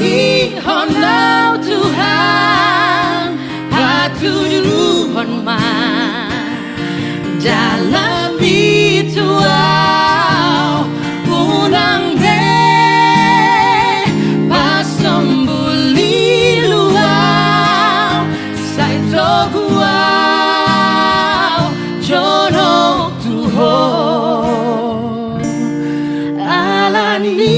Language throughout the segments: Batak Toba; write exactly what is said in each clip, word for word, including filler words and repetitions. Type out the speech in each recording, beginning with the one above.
Ihon au Tuhan, patuduhon ma dalanmi tu au, unang be pasombulilu au, sai togu au jonok tu Ho. Alani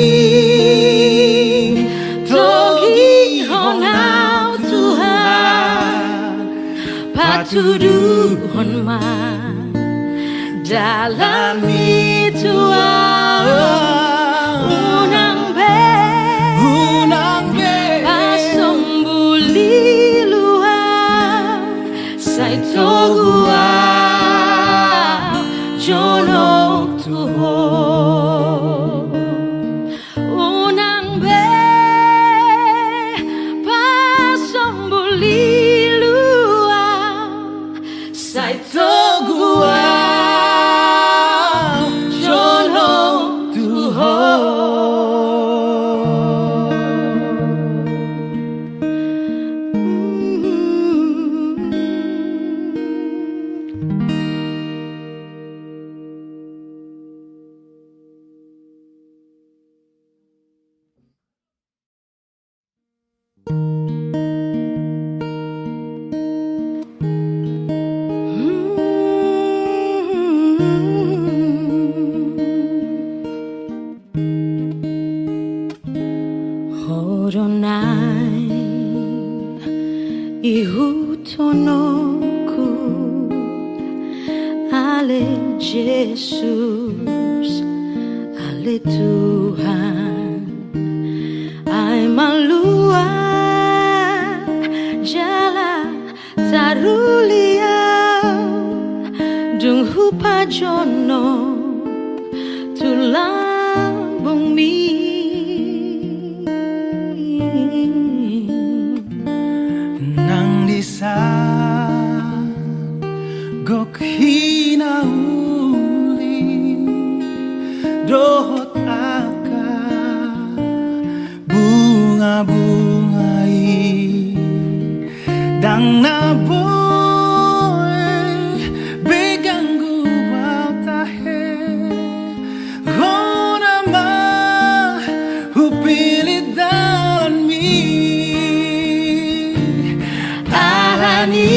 togihon au Tuhan, patuduhon ma dalanmi tu au, unang be, unang be pasombulilu au, sai togu au jonok tu Ho. Unang be pasombulilu au, sai togu au jonok tu Ho. Ho do na ihuthon nangku, ale Jesus, ale Tuhan. Ai malua jala taruli au, dung hupajonok tu lambungmi. Nang disa gok hinauli dohot angka bunga-bunga i, ndang na boi be ganggu au tahe. Hona ma hupillit dalanmi. Alani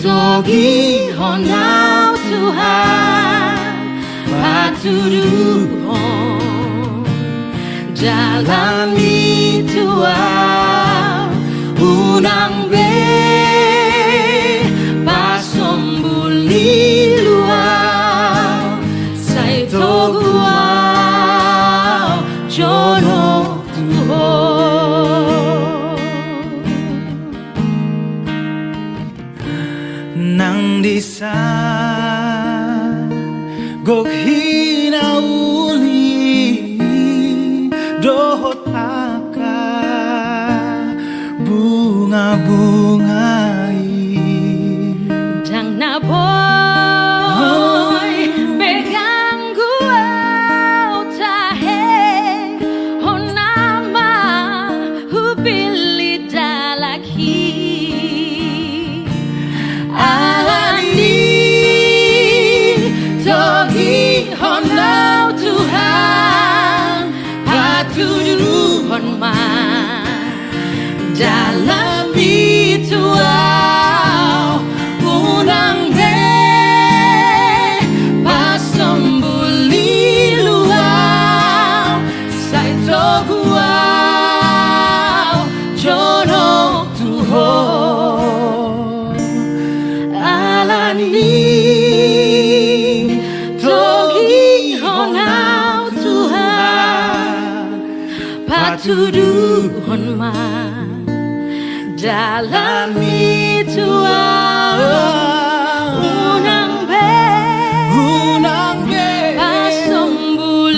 togihon au Tuhan, patuduhon dalanmi tu au, unang be pasombulilu au, sai togu au jonok tu Ho. Nang disa gok hinauli dohot angka bunga-bunga i, ndang na boi be ganggu au tahe. Hona ma hupillit dalanmi. Alani togihon au Tuhan, patuduhon ma dalanmi tu au, unang be pasombulilu au, sai togu au jonok tu Ho. Alani togihon au Tuhan, patuduhon ma dalanmi tu au, unang be, unang be pasombulilu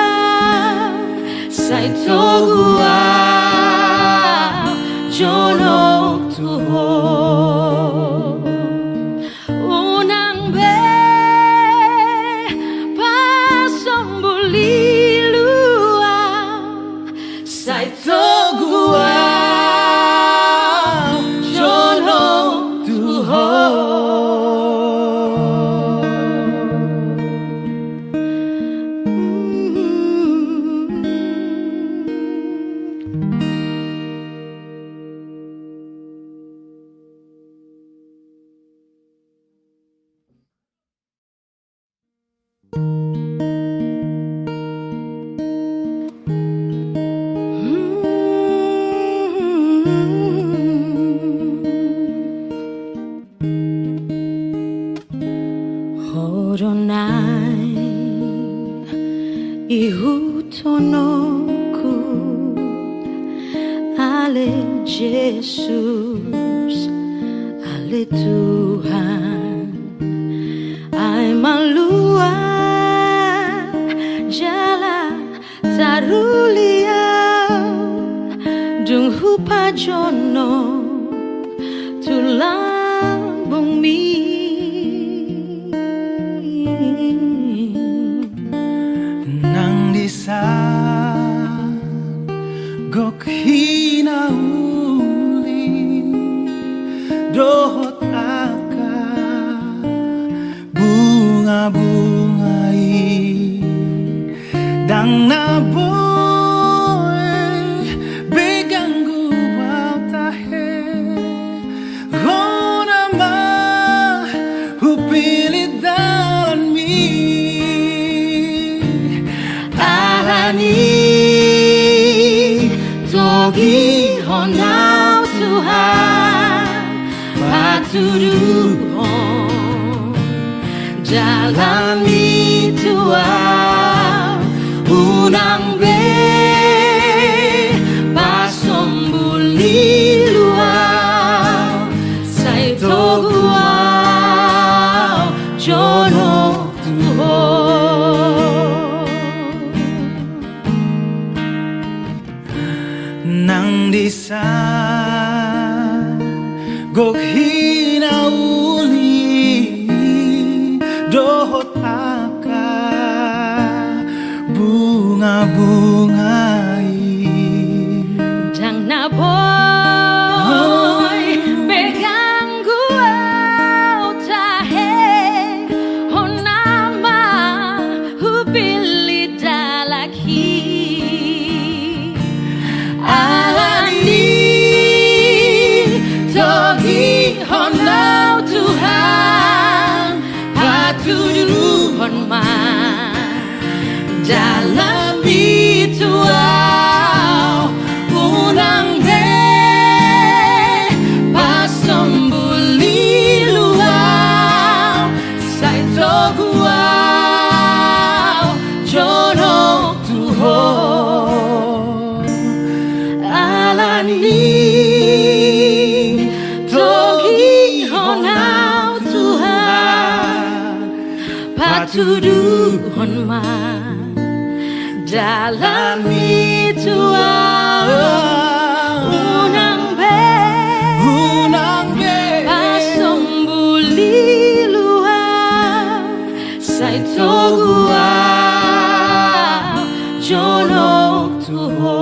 au, sai togu au jonok tu Ho. Unang be pasombulilu au, Sai togu au jonok tu Ho. Ho do naeng ihuthononku, ale Jesus, ale Tuhan, ai malua jala taruli au, dung hupajonok tu lambungmi. Nang di san gok hinauli dohot angka bungabunga i, ndang na boi be ganggu au tahe. Hona ma hupillit dalanmi. Alani togihon au Tuhan, patuduhon jalanmi tu au, unang be pasombul ilu au, sai togu au jonok tu Ho. Nang di san gok hinauli dohot angka bungabunga i, ndang na boi be ganggu au tahe. Hona ma hupillit dalanhi. Alani togihon au Tuhan, patuduhon ma jalanmi tu au, unang be pasombul ilu au, sai togu au jonok tu Ho. Alani togihon au Tuhan, patuduhon ma jalanmi tu au, unang be, unang be pasombul ilu au, sai togu au jonok tu Ho.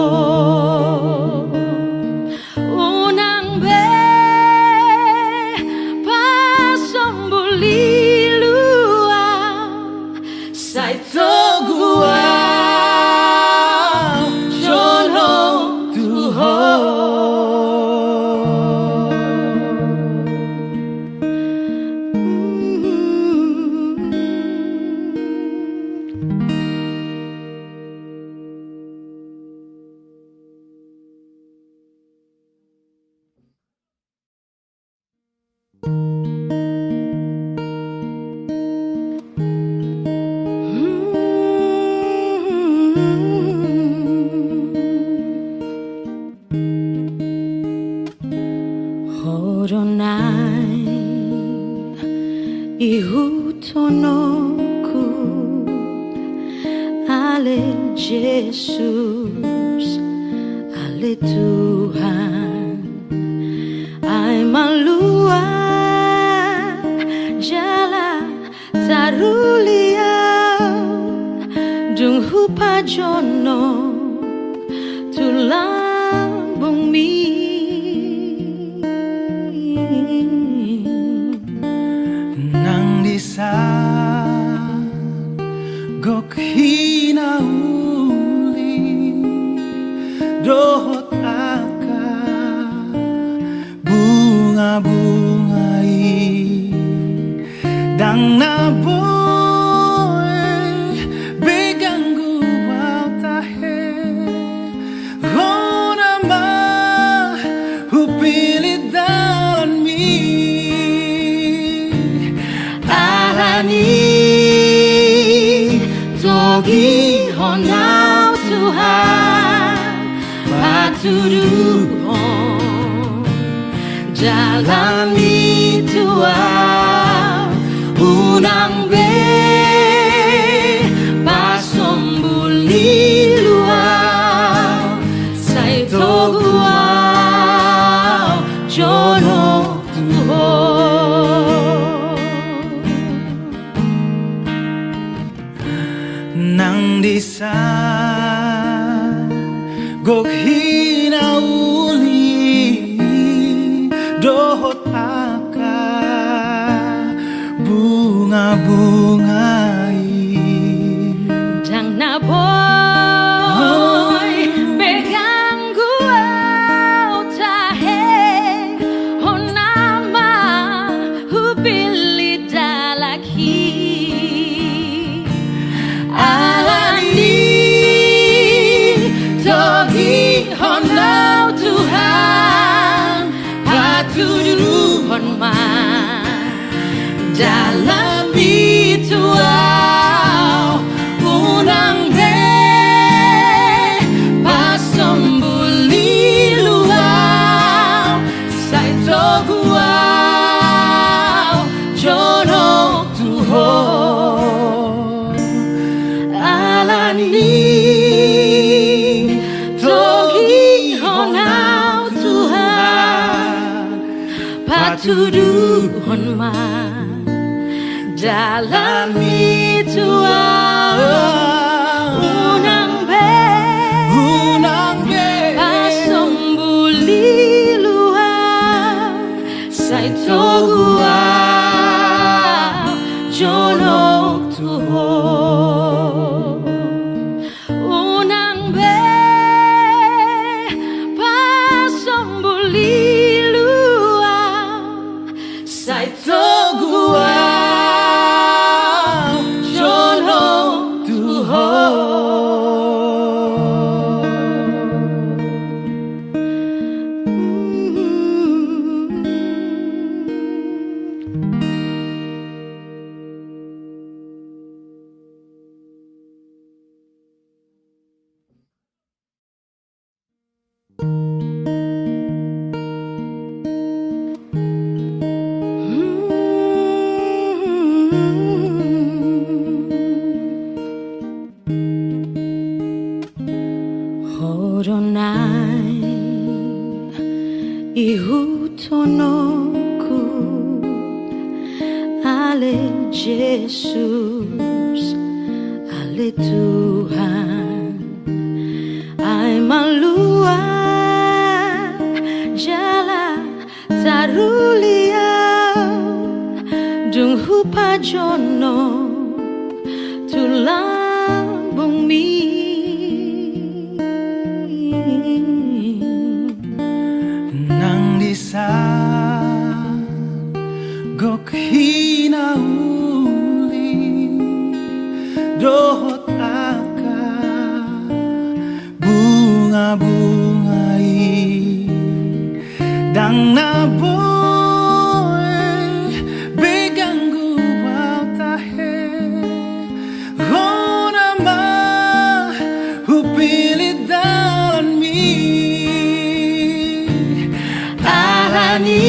Unang be pasombul ilu au, sai togu au jonok tu Ho. Ho do naeng ihuthononku, ale Jesus, ale Tuhan, ai malua jala taruli au, dung hupajonok tu dohot angka bunga-bunga i. Ndang na boi be ganggu au tahe, hona ma hupillit dalanmi. Alani togihon au Tuhan, patuduhon dalanmi tu au, unang be pasombul ilu au, sai togu au jonok tu ho. Nang disa gok hinauli dohot angka bunga-bunga i. Ndang na boi be ganggu au tahe, hona ma hupillit dalanmi. Alani togihon au Tuhan, patuduhon ma dalanmi tu au, unang be pasombul ilu au, sai togu au jonok tu ho. Alani togihon au Tuhan, patuduhon ma dalanmi tu au, unang be, unang be pasombul ilu au, sai togu au jonok tu ho. Unang be pasombul ilu au, sai togu au jonok tu ho. Ho do naeng ihuthononku, ale Jesus, ale Tuhan, ai malua jala taruli au, dung hupajonok tu lambungmi. Nang disa gok hinauli dohot angka bunga-bunga i, ndang na boi be ganggu au tahe, hona ma hupillit dalanmi. Alani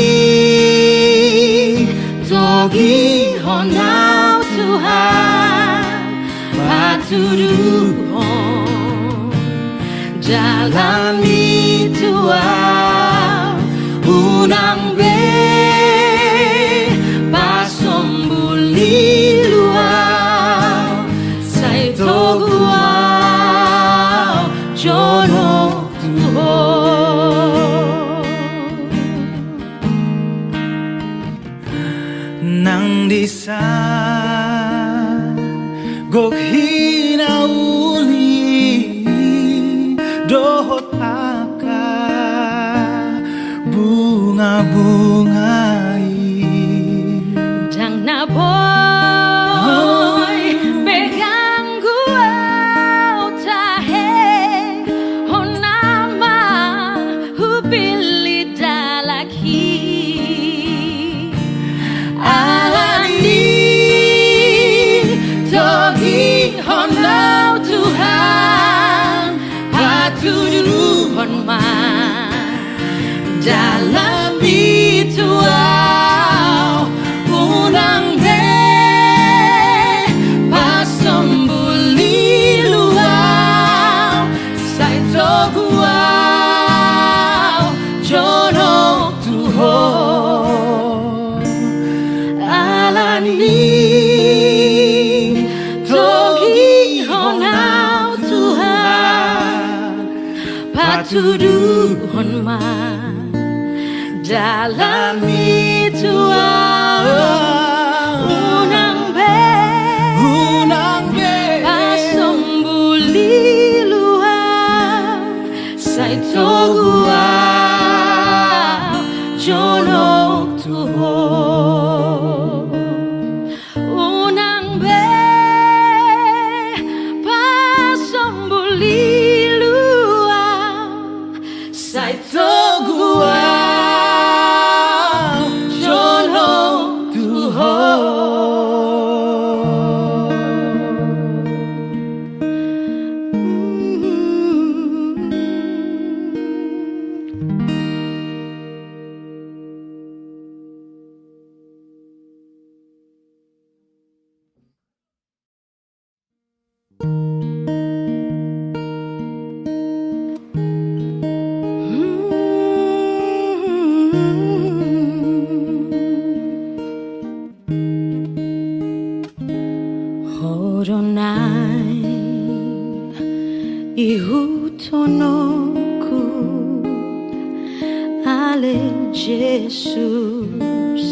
togihon au Tuhan, patuduhon dalanmi tu au, unang be pasombul ilu au, sai togu au jonok tu ho. Nang disa gok hinauli dohot Tuduhon ma dalanmi tu ahu, unang be pasombul ilu ahu, sai togu ahu jonok tu Ho. Alani togihon ahu Tuhan, patuduhon ma dalanmi tu ahu, unang be, unang be pasombul ilu ahu, sai togu ahu jonok tu Ho. Unang be pasombul ilu ahu, sai togu ahu jonok tu Ho. Ho do naeng ihuthononku, ale Jesus,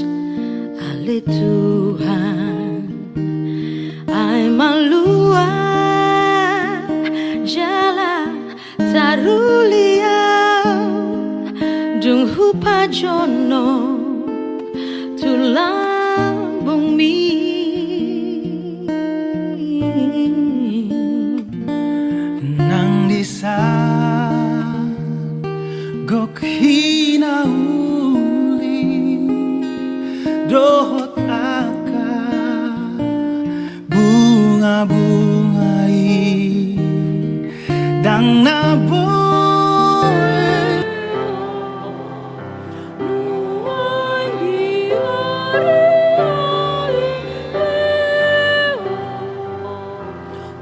ale Tuhan. Ai malua jala taruli ahu, dung hupajonok tu lambungmi. Nang di san gok hinauli dohot angka bungabunga i, ndang na boi.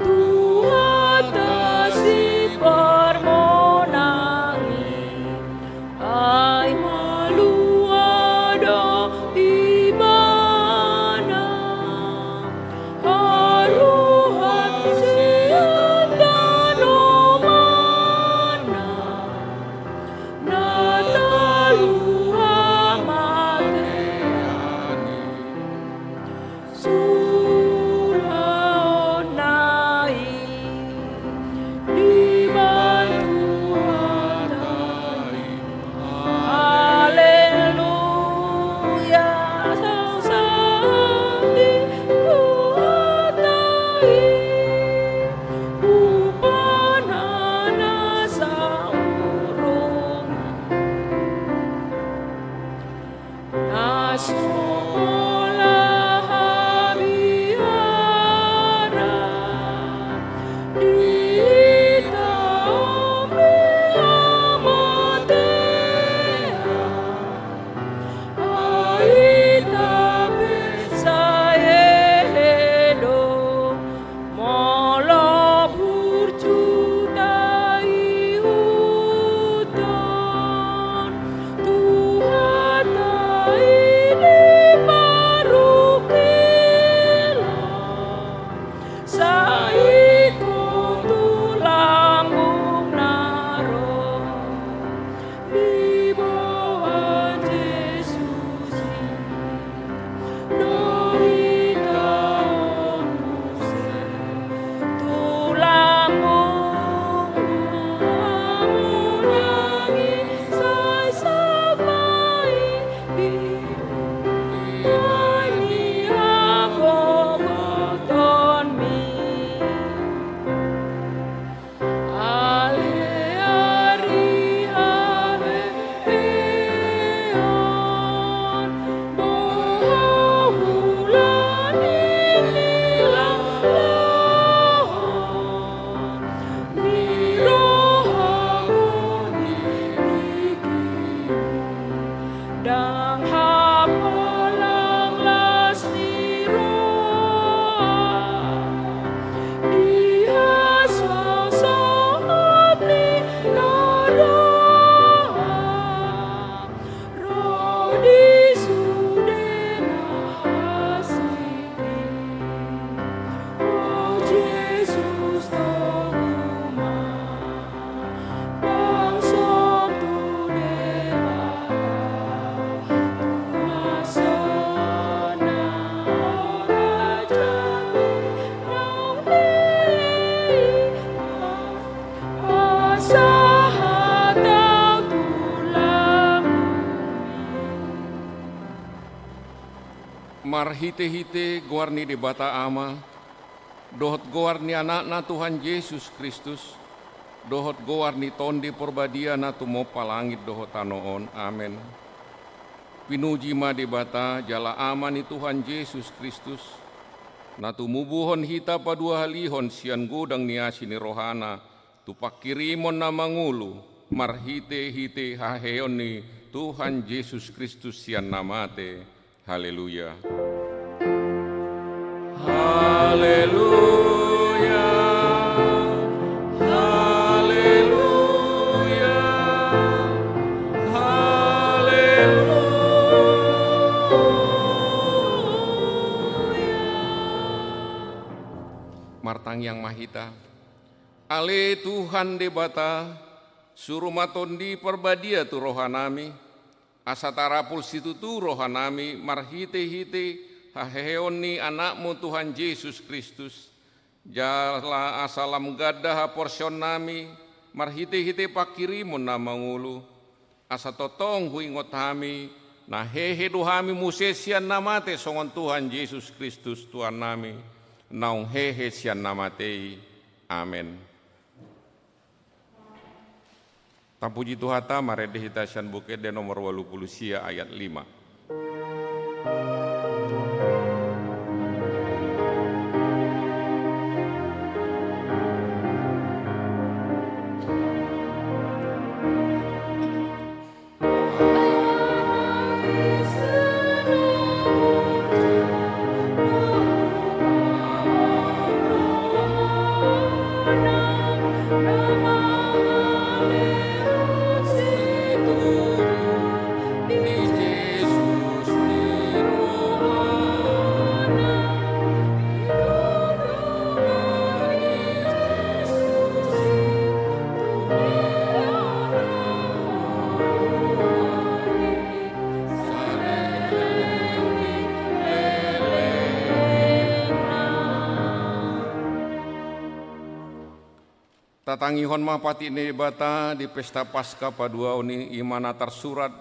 Tuhan, tasi parmonang i, ai malua do Ibana. Haruhan sian tanoman Marhite-hite goar ni Debata Ama, dohot goar ni Anakna Tuhan Jesus Kristus, dohot goar ni Tondi Porbadia na tumompa langit dohot tano on. Amen. Pinuji ma Debata jala Ama ni Tuhan Jesus Kristus, na tumubuhon hita paduahalihon sian godang ni asi ni rohana, tu pangkirimon na mangolu, marhite-hite haheheon ni Tuhan Jesus Kristus sian na mate. Haleluya. Haleluya. Haleluya. Haleluya. Martangiang ma hita. Ale Tuhan Debata, suru ma Tondi Porbadia tu rohanami, asa tarapul situtu rohanami marhite-hite haheheon ni Anakmu Tuhan Jesus Kristus, jala asa lam ganda haporseaonnami marhite-hite pangkirimon na mangolu, asa tongtong huingot hami, na hehe do hami muse sian na mate songon Tuhan Jesus Kristus Tuhannami, naung hehe sian na mate i. Amen. Tapuji Tuhanta, marende hita sian Buku Ende nomor ualu pulu sia ayat lima. Tatangihon ma patik ni Debata di pesta Paska paduaon i, i ma na tarsurat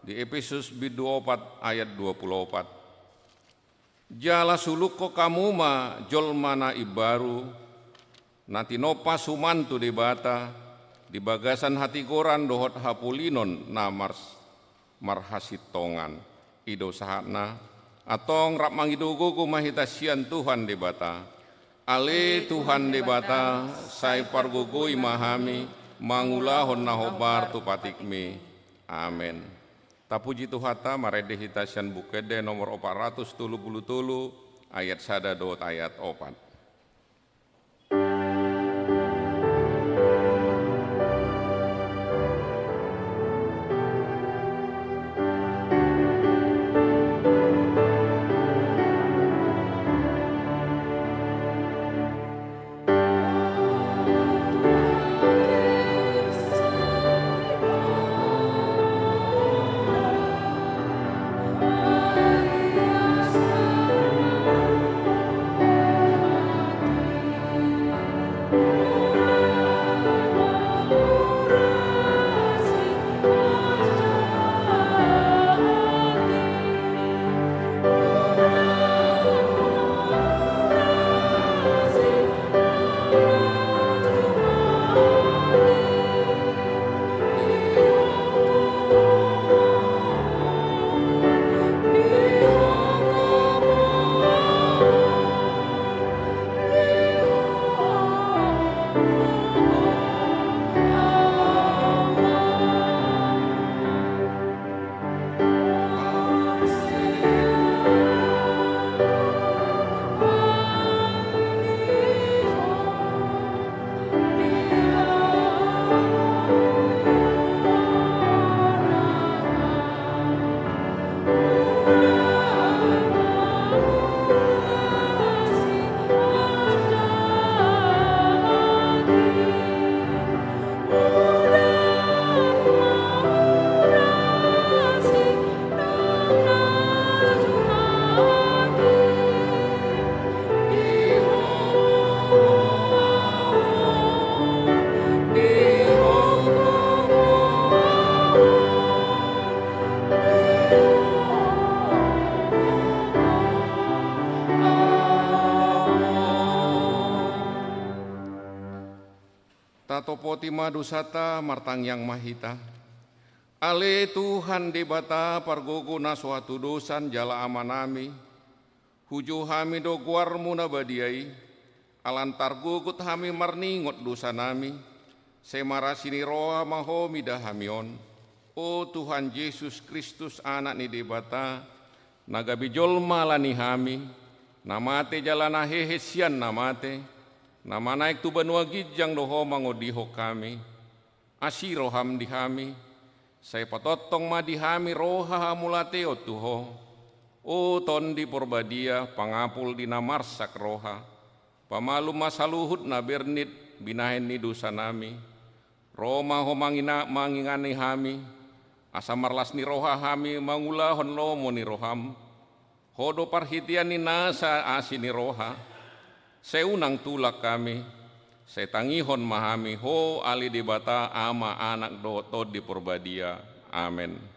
di Epesus bindu opat ayat dua pulu opat. Jala sulukkon hamu ma jolma na imbaru, na tinompa suman tu Debata, di bagasan hatigoran dohot hapolinon na mars-, marhasintongan. I do sahatna, antong rap mangido gogo ma hita sian Tuhan Debata. Ale Tuhan Debata, sai pargogoi ma hami, mangulahon na hombar tu patikmi. Amen. Tapuji Tuhanta, marende hita sian Buku Ende nomor opat ratus tolu pulu tolu, ayat sada dohot ayat opat. Ma dosanta, martangiang ma hita. Ale Tuhan Debata pargogo na so hatudosan jala Amanami, hujou hami do goarmu na badia i, ala targogot hami marningot dosanami, sai marasi ni roha ma Ho mida hami on. O Tuhan Jesus Kristus, Anak ni Debata, na gabe jolma ala ni hami, na mate jala na hehe sian na mate, na manaek tu banua ginjang do Ho mangodihon hami. Asi roham di hami, sai patongtong ma di hami roha hamauliateon tu Ho. O Tondi Porbadia, pangapul di na marsak roha, pamalum ma saluhut na bernit binahen ni dosanami. Ro ma Ho mangina-, mangingani hami, asa marlas ni roha hami mangulahon lomo ni roham. Ho do parhitean ni nasa asi ni roha. Sai unang tulak hami, sai tangihon ma hami Ho, ale Debata Ama, Anak dohot Tondi Porbadia. Amen.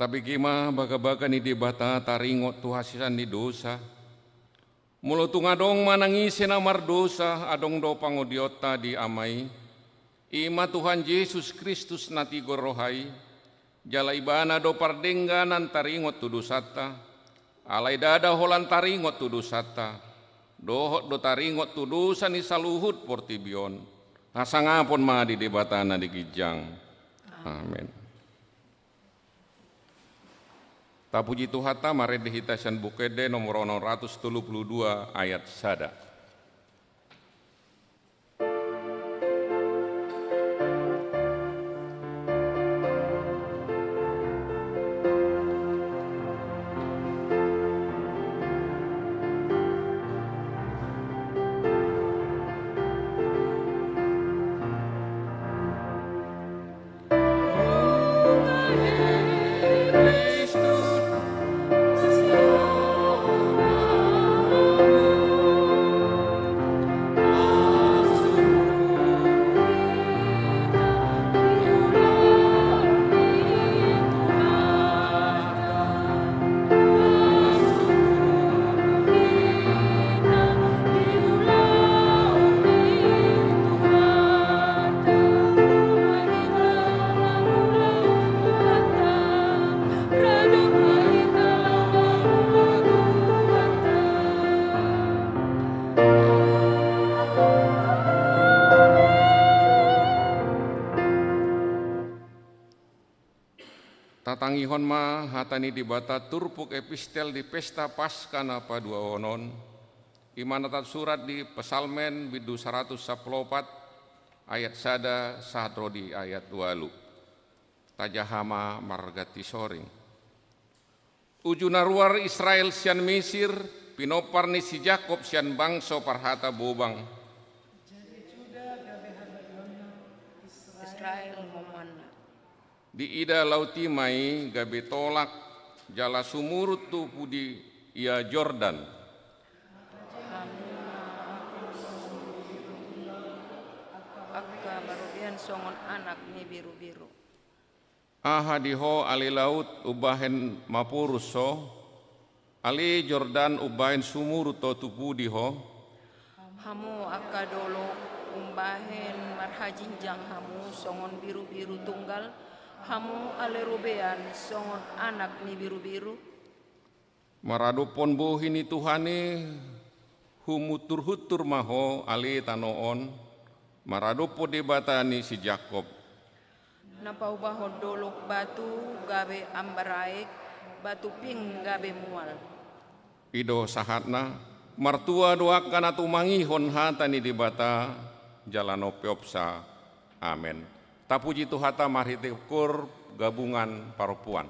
Tabege ma bagabaga ni Debata taringot tu hasesaan ni dosa. Molo tung adong manang ise na mardosa, adong do pangodionta di Ama i, i ma Tuhan Jesus Kristus na tigor roha i, jala Ibana do pardengganan taringot tu dosanta. Alai ndada holan taringot tu dosanta, dohot do taringot tu dosa ni saluhut portibi on. Hasangapon ma di Debata na di ginjang. Amen. Tapuji Tuhanta, marende hita sian Buku Ende nomor onom ratus tolu pulu dua ayat sada. Tatangihon ma hata ni Debata turpuk epistel di pesta Paskah na paduahon on, i ma na tarsurat di Psalmen bindu saratus sampulu opat ayat sada sahat ro di ayat ualu. Tajaha ma marganti soring. Uju na ruar Israel sian Misir, pinompar ni si Jakob sian bangso parhata bobang. Israel momoanna. Diida laut i ma i gabe tolak, jala sumurut tu pudi ia Jordan. Angka barobean songon anak ni birubiru. Aha di ho ale laut, umbahen mapurus ho? Ale Jordan, umbahen sumurut ho tu pudi ho? Hamu angka dolok, umbahen marhajinjang hamu songon birubiru tunggal, hamu ale robean songon anak ni birubiru? Maradophon bohi ni Tuhan i, humunturhuntur ma ho ale tano on, maradophon Debata ni si Jakob. Na paubahon dolok batu gabe ambar aek, batu ping gabe mual. I do sahatna, martua do angka na tumangihon hata ni Debata, jala na umpeopsa. Amen. Tapuji Tuhanta marhite kor gabungan parompuan.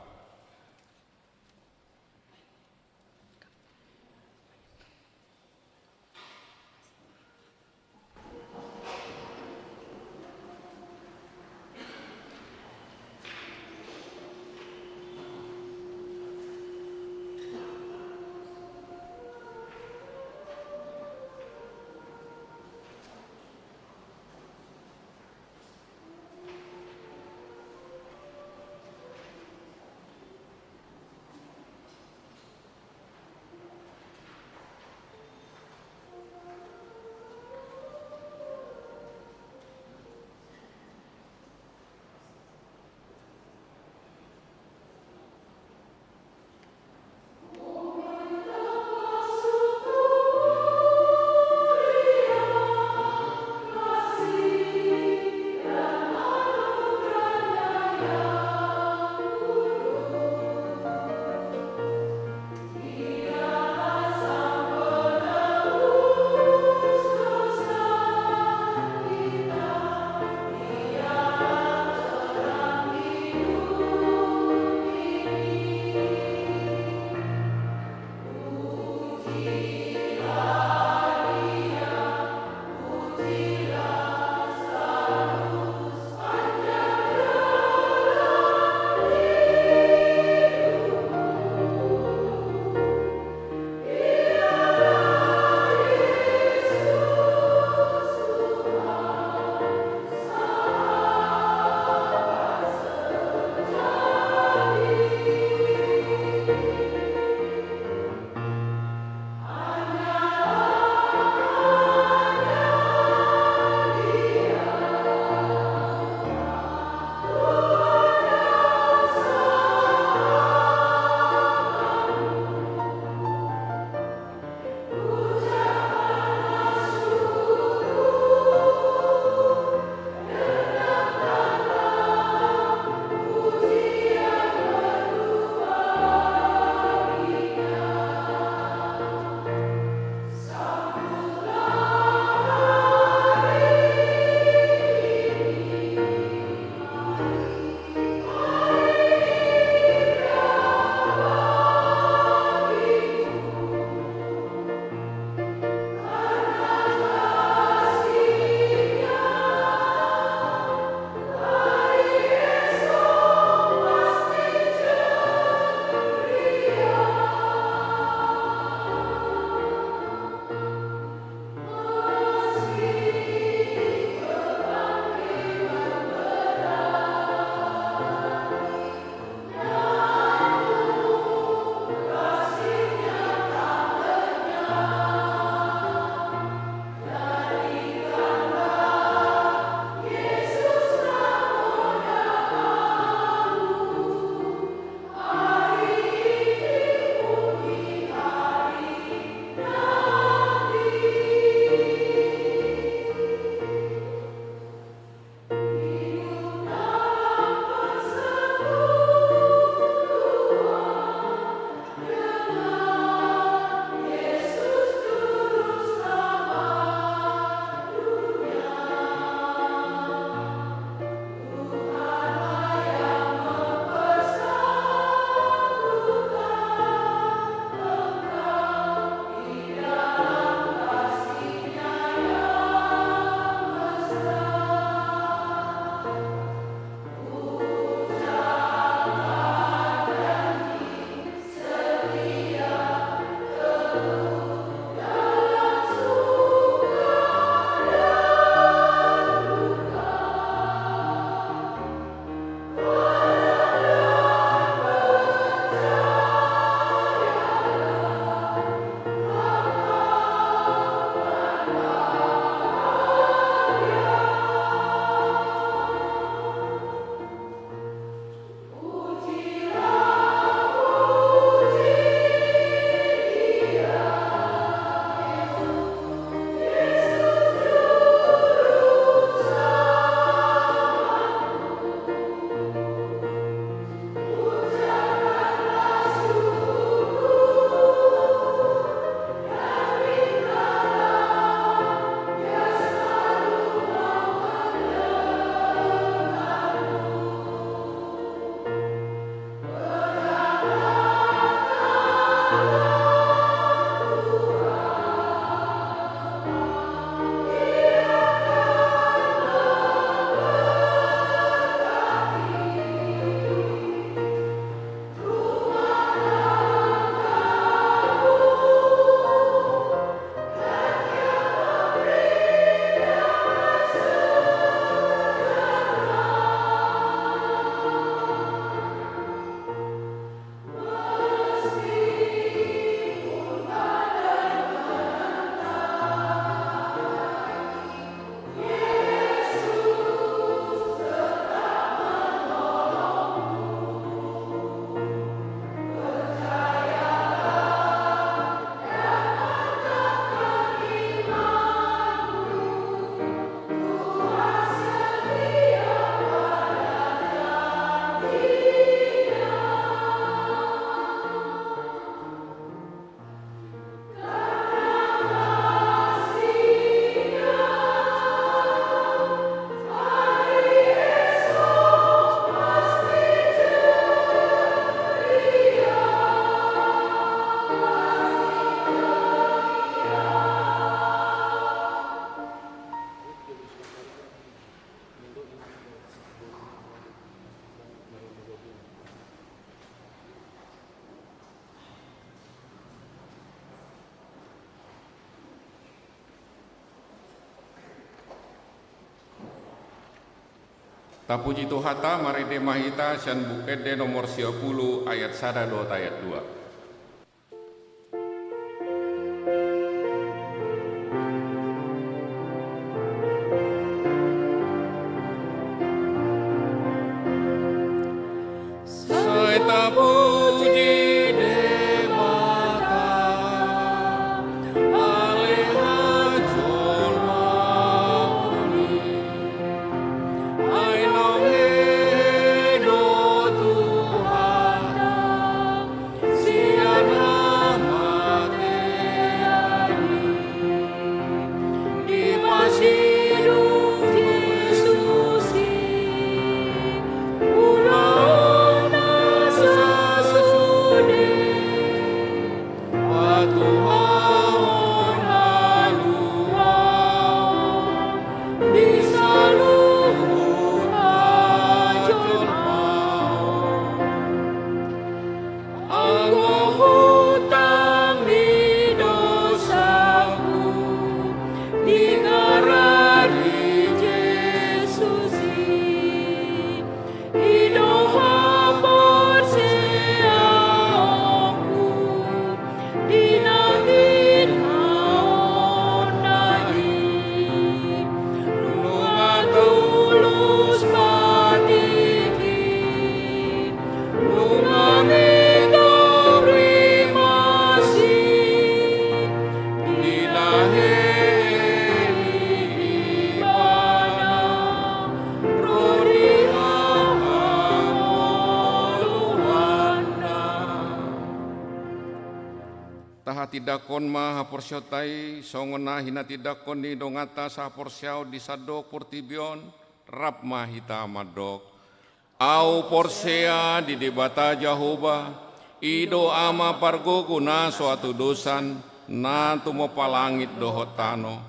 Tapuji Tuhanta, marende ma hita sian Buku Ende nomor sia pulu ayat sada dohot ayat dua. Sai tapuji Debata, ale hajolmaon i. Ai naung hehe do Tuhanta sian hamatean i. Dipasidung Jesus i ulaonna sasude, patuahon haluaon di saluhut hajolmaon. Anggo hutang ni dosangku digarari Jesus i, i do haporseaonku di na tinaonna i. Nunga tulus ma tingki, nunga mintop rimas i, di na hehe i Ibana ro di hangoluanna. Tahatindangkon ma haporseaonta i songon na hinatindangkon ni donganta sahaporseaon di sandok portibi on. Rap ma hita mandok: Ahu porsea di Debata Jahowa, i do Ama pargogo na so hatudosan, na tumompa langit dohot tano.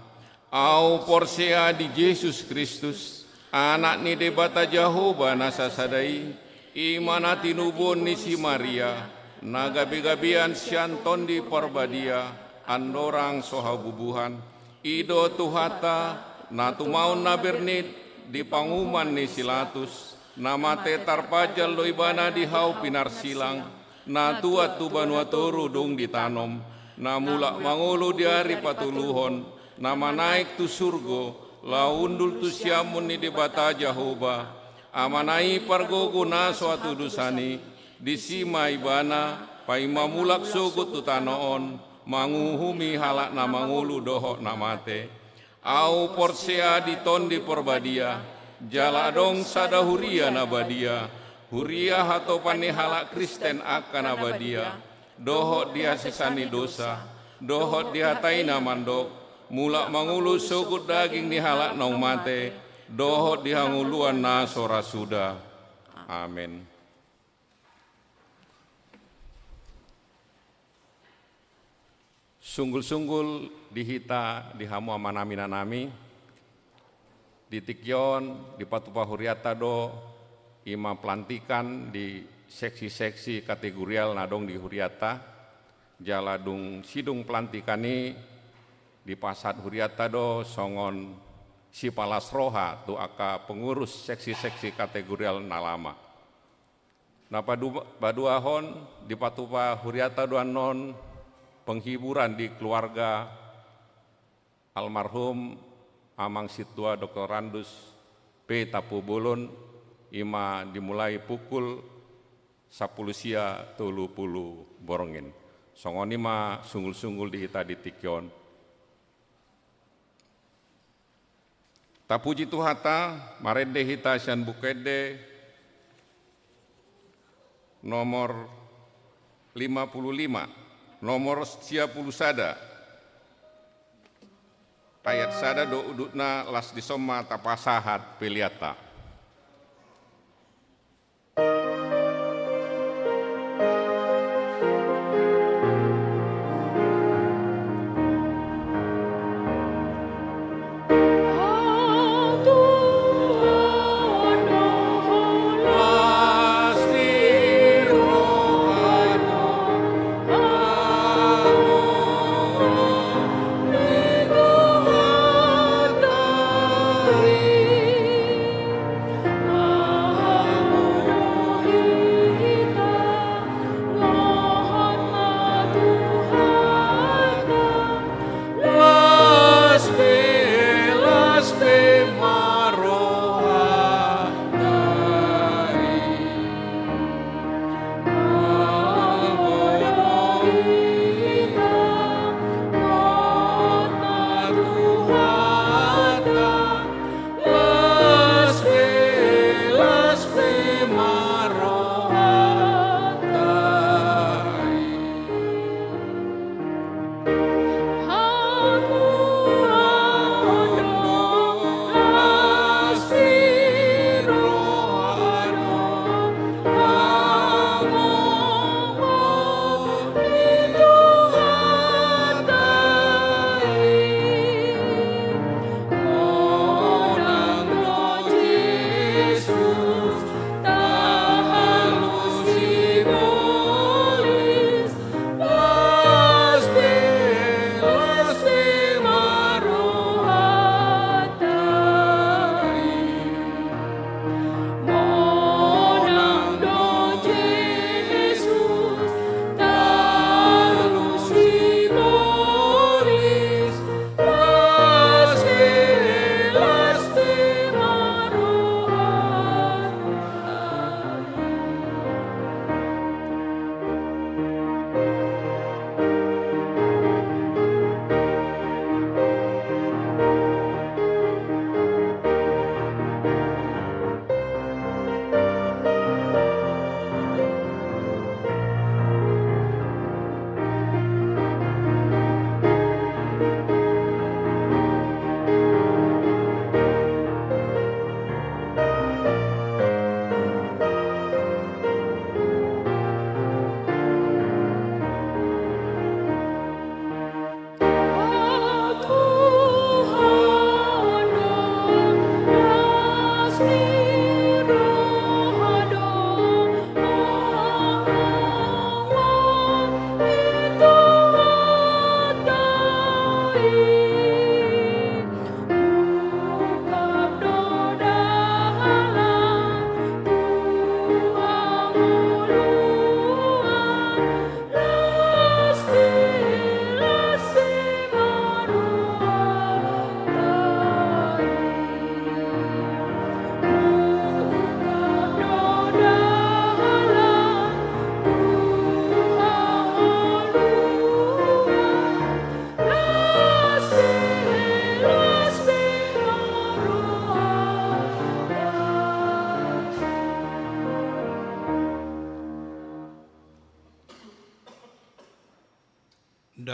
Ahu porsea di Jesus Kristus, Anak ni Debata Jahowa na sasada i, i ma na tinubuhon ni si Maria, na gabegabean sian Tondi Parbadia, andorang so habubuhan. I do Tuhanta, na tumaon na bernit di panguhuman ni si Latus, na mate tarpanjal do Ibana di hau pinarsilang, na tuat tu banua toru dung ditanom, na mulak mangolu di ari patoluhon, na manaek tu surgo, laho hundul tu siamun ni Debata Jahowa, Amana i pargogo na so hatudosan i. Disi ma Ibana paima mulak sogot tu tano on, manguhumi halak na mangolu dohot na mate. Ahu porsea di Tondi Parbadia, jala adong sada huria na badia, huria hatopan ni halak Kristen angka na badia, dohot di hasesaan ni dosa, dohot di hata i na mandok: Mulak mangolu sogot daging ni halak naung mate, dohot di hangoluan na so ra suda. Amen. Sunggul-sunggul di hita, di hamu amanami, inanami, di tingki on dipatupa hurianta do i ma pelantikan di seksi-seksi kategorial na adong di hurianta. Jala dung sidung pelantikan i, dipasahat hurianta do songon sipalas roha tu angka pengurus seksi-seksi kategorial na lama. Na padu-, paduahon, dipatupa hurianta do annon penghiburan di keluarga almarhum Amang Sintua Doktorandus P. Tampubolon, i ma dimulai pukul sampulu sia tolu pulu borngin. Songon i ma sunggul-sunggul di hita di tingki on. Tapuji Tuhanta, marende hita sian Buku Ende nomor lima pulu lima, nomor sia pulu sada, ayat sada dohot udutna. Las dison ma tapasahat peleanta.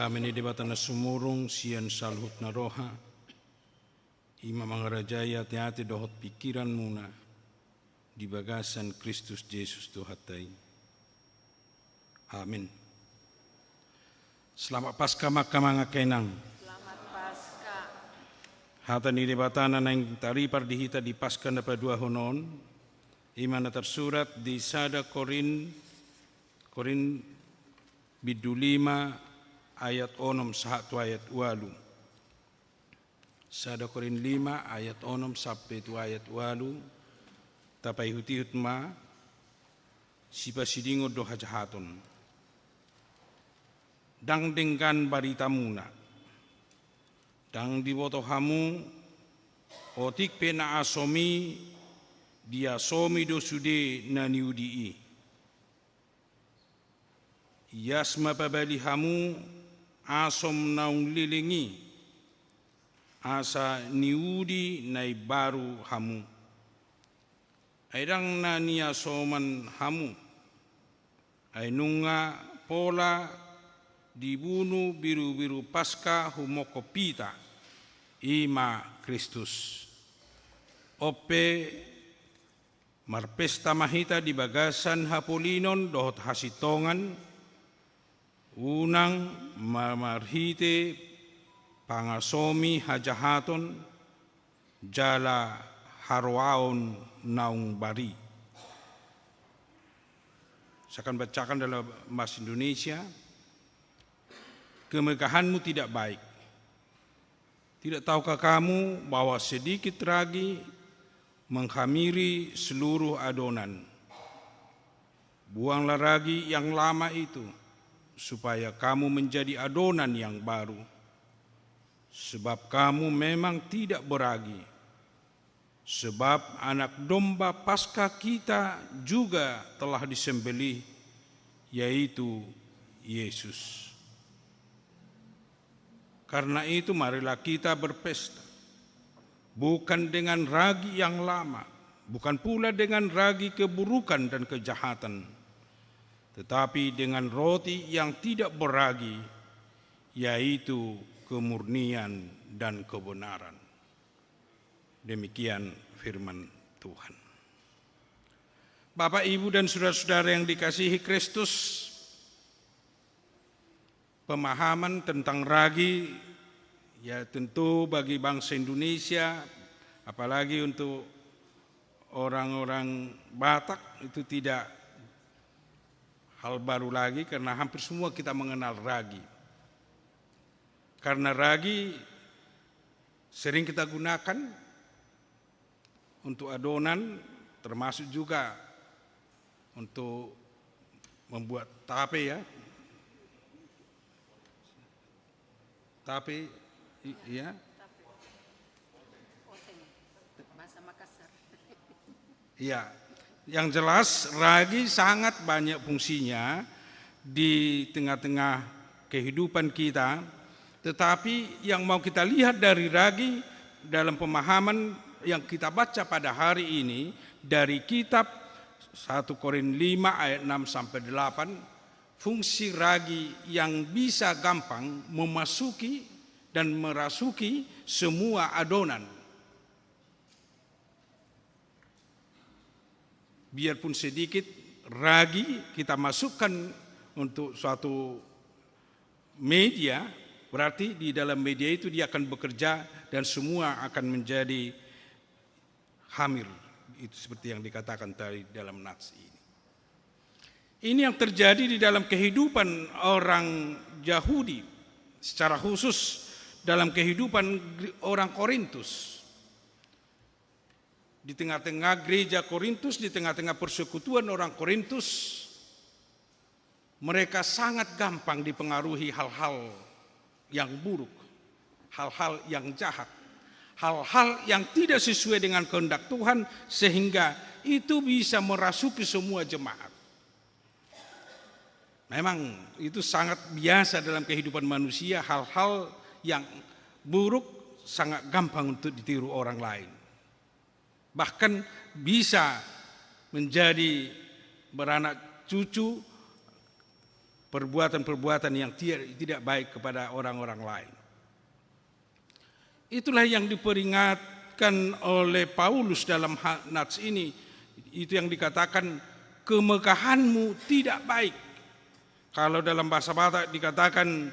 Dame ni Debata na sumurung sian saluhut na roha, i ma mangarajai ateate dohot pingkiranmuna di bagasan Kristus Jesus Tuhanta i. Amin. Selamat Paskah ma hamu angka inang. Selamat Paskah. Hata ni Debata na naeng taripar di hita di Paskah na paduahon on, i ma na tarsurat di sada Korin, Korin bindu lima ayat onom sahat tu ayat ualu. Sada Korin lima ayat onom sampe tu ayat ualu, tapaihut-ihut ma, sipasidingon do hajahaton. Ndang denggan baritamuna. Ndang diboto hamu, otik pe na asom i, diasomi do sude na niudi i. Ias ma pabali hamu asom naung leleng i, asa niudi na imbaru hamu. Ai ndang na niasoman hamu. Ai nunga pola dibunu birubiru Paskah humongkop hita, i ma Kristus. On pe, marpesta ma hita di bagasan hapolinon dohot hasintongan, unang ma marhite pangasomi hajahaton jala haroaon naung bari. Saya akan bacakan dalam bahasa Indonesia. Kemegahanmu tidak baik. Tidak tahukah kamu bahwa sedikit ragi menghamiri seluruh adonan? Buanglah ragi yang lama itu, supaya kamu menjadi adonan yang baru. Sebab kamu memang tidak beragi. Sebab Anak Domba Paskah kita juga telah disembelih, yaitu Yesus. Karena itu, marilah kita berpesta, bukan dengan ragi yang lama, bukan pula dengan ragi keburukan dan kejahatan, tetapi dengan roti yang tidak beragi, yaitu kemurnian dan kebenaran. Demikian firman Tuhan. Bapak, Ibu, dan saudara-saudara yang dikasihi Kristus, pemahaman tentang ragi, ya, tentu bagi bangsa Indonesia, apalagi untuk orang-orang Batak, itu tidak hal baru lagi karena hampir semua kita mengenal ragi. Karena ragi sering kita gunakan untuk adonan, termasuk juga untuk membuat tape, ya. Tape, i-, iya. Iya. Yang jelas, ragi sangat banyak fungsinya di tengah-tengah kehidupan kita. Tetapi yang mau kita lihat dari ragi dalam pemahaman yang kita baca pada hari ini dari kitab satu Korin lima ayat enam sampai delapan, fungsi ragi yang bisa gampang memasuki dan merasuki semua adonan. Biarpun sedikit ragi kita masukkan untuk suatu media, berarti di dalam media itu dia akan bekerja dan semua akan menjadi hamir. Itu seperti yang dikatakan tadi dalam nats ini. Ini yang terjadi di dalam kehidupan orang Yahudi, secara khusus dalam kehidupan orang Korintus. Di tengah-tengah gereja Korintus, di tengah-tengah persekutuan orang Korintus, mereka sangat gampang dipengaruhi hal-hal yang buruk, hal-hal yang jahat, hal-hal yang tidak sesuai dengan kehendak Tuhan, sehingga itu bisa merasuki semua jemaat. Memang itu sangat biasa dalam kehidupan manusia, hal-hal yang buruk sangat gampang untuk ditiru orang lain. Bahkan bisa menjadi beranak cucu perbuatan-perbuatan yang tidak, tidak baik kepada orang-orang lain. Itulah yang diperingatkan oleh Paulus dalam ha-, nats ini. Itu yang dikatakan, "Kemegahanmu tidak baik." Kalau dalam bahasa Batak dikatakan,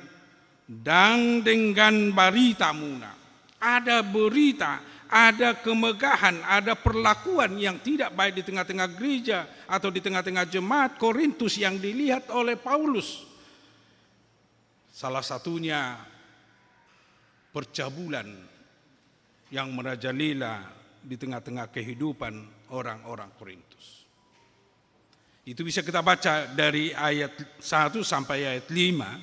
"Ndang denggan baritamuna." Ada berita, ada kemegahan, ada perlakuan yang tidak baik di tengah-tengah gereja atau di tengah-tengah jemaat Korintus yang dilihat oleh Paulus. Salah satunya percabulan yang merajalela di tengah-tengah kehidupan orang-orang Korintus. Itu bisa kita baca dari ayat satu sampai ayat lima,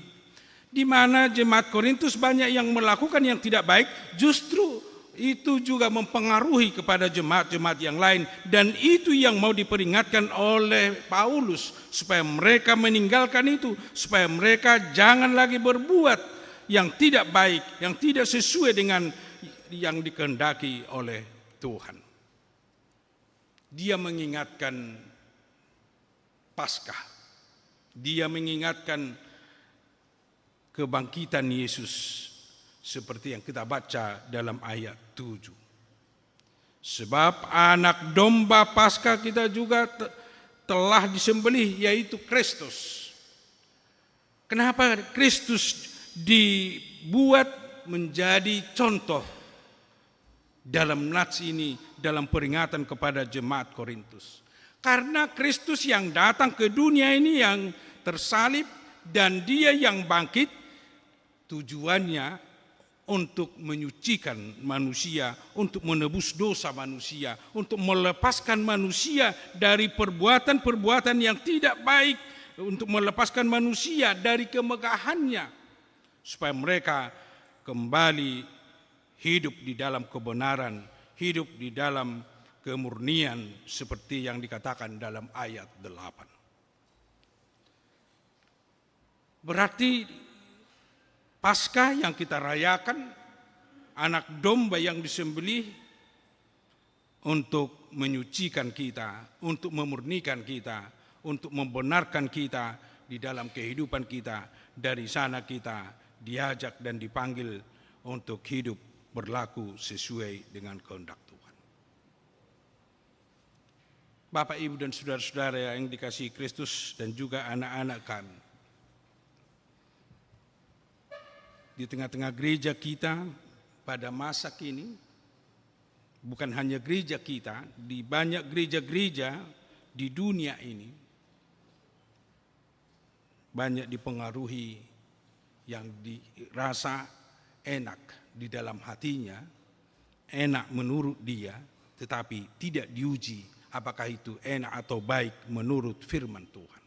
di mana jemaat Korintus banyak yang melakukan yang tidak baik, justru itu juga mempengaruhi kepada jemaat-jemaat yang lain, dan itu yang mau diperingatkan oleh Paulus, supaya mereka meninggalkan itu, supaya mereka jangan lagi berbuat yang tidak baik, yang tidak sesuai dengan yang dikehendaki oleh Tuhan. Dia mengingatkan Paskah. Dia mengingatkan kebangkitan Yesus, seperti yang kita baca dalam ayat tujuh. Sebab anak domba Paskah kita juga te-, telah disembelih, yaitu Kristus. Kenapa Kristus dibuat menjadi contoh dalam nats ini, dalam peringatan kepada jemaat Korintus? Karena Kristus yang datang ke dunia ini, yang tersalib, dan Dia yang bangkit, tujuannya untuk menyucikan manusia, untuk menebus dosa manusia, untuk melepaskan manusia dari perbuatan-perbuatan yang tidak baik, untuk melepaskan manusia dari kemegahannya, supaya mereka kembali hidup di dalam kebenaran, hidup di dalam kemurnian, seperti yang dikatakan dalam ayat delapan. Berarti Paskah yang kita rayakan, anak domba yang disembelih untuk menyucikan kita, untuk memurnikan kita, untuk membenarkan kita di dalam kehidupan kita. Dari sana kita diajak dan dipanggil untuk hidup berlaku sesuai dengan kehendak Tuhan. Bapak, Ibu, dan saudara-saudara yang dikasihi Kristus, dan juga anak-anak kami. Di tengah-tengah gereja kita pada masa kini, bukan hanya gereja kita, di banyak gereja-gereja di dunia ini, banyak dipengaruhi yang dirasa enak di dalam hatinya, enak menurut dia, tetapi tidak diuji apakah itu enak atau baik menurut firman Tuhan.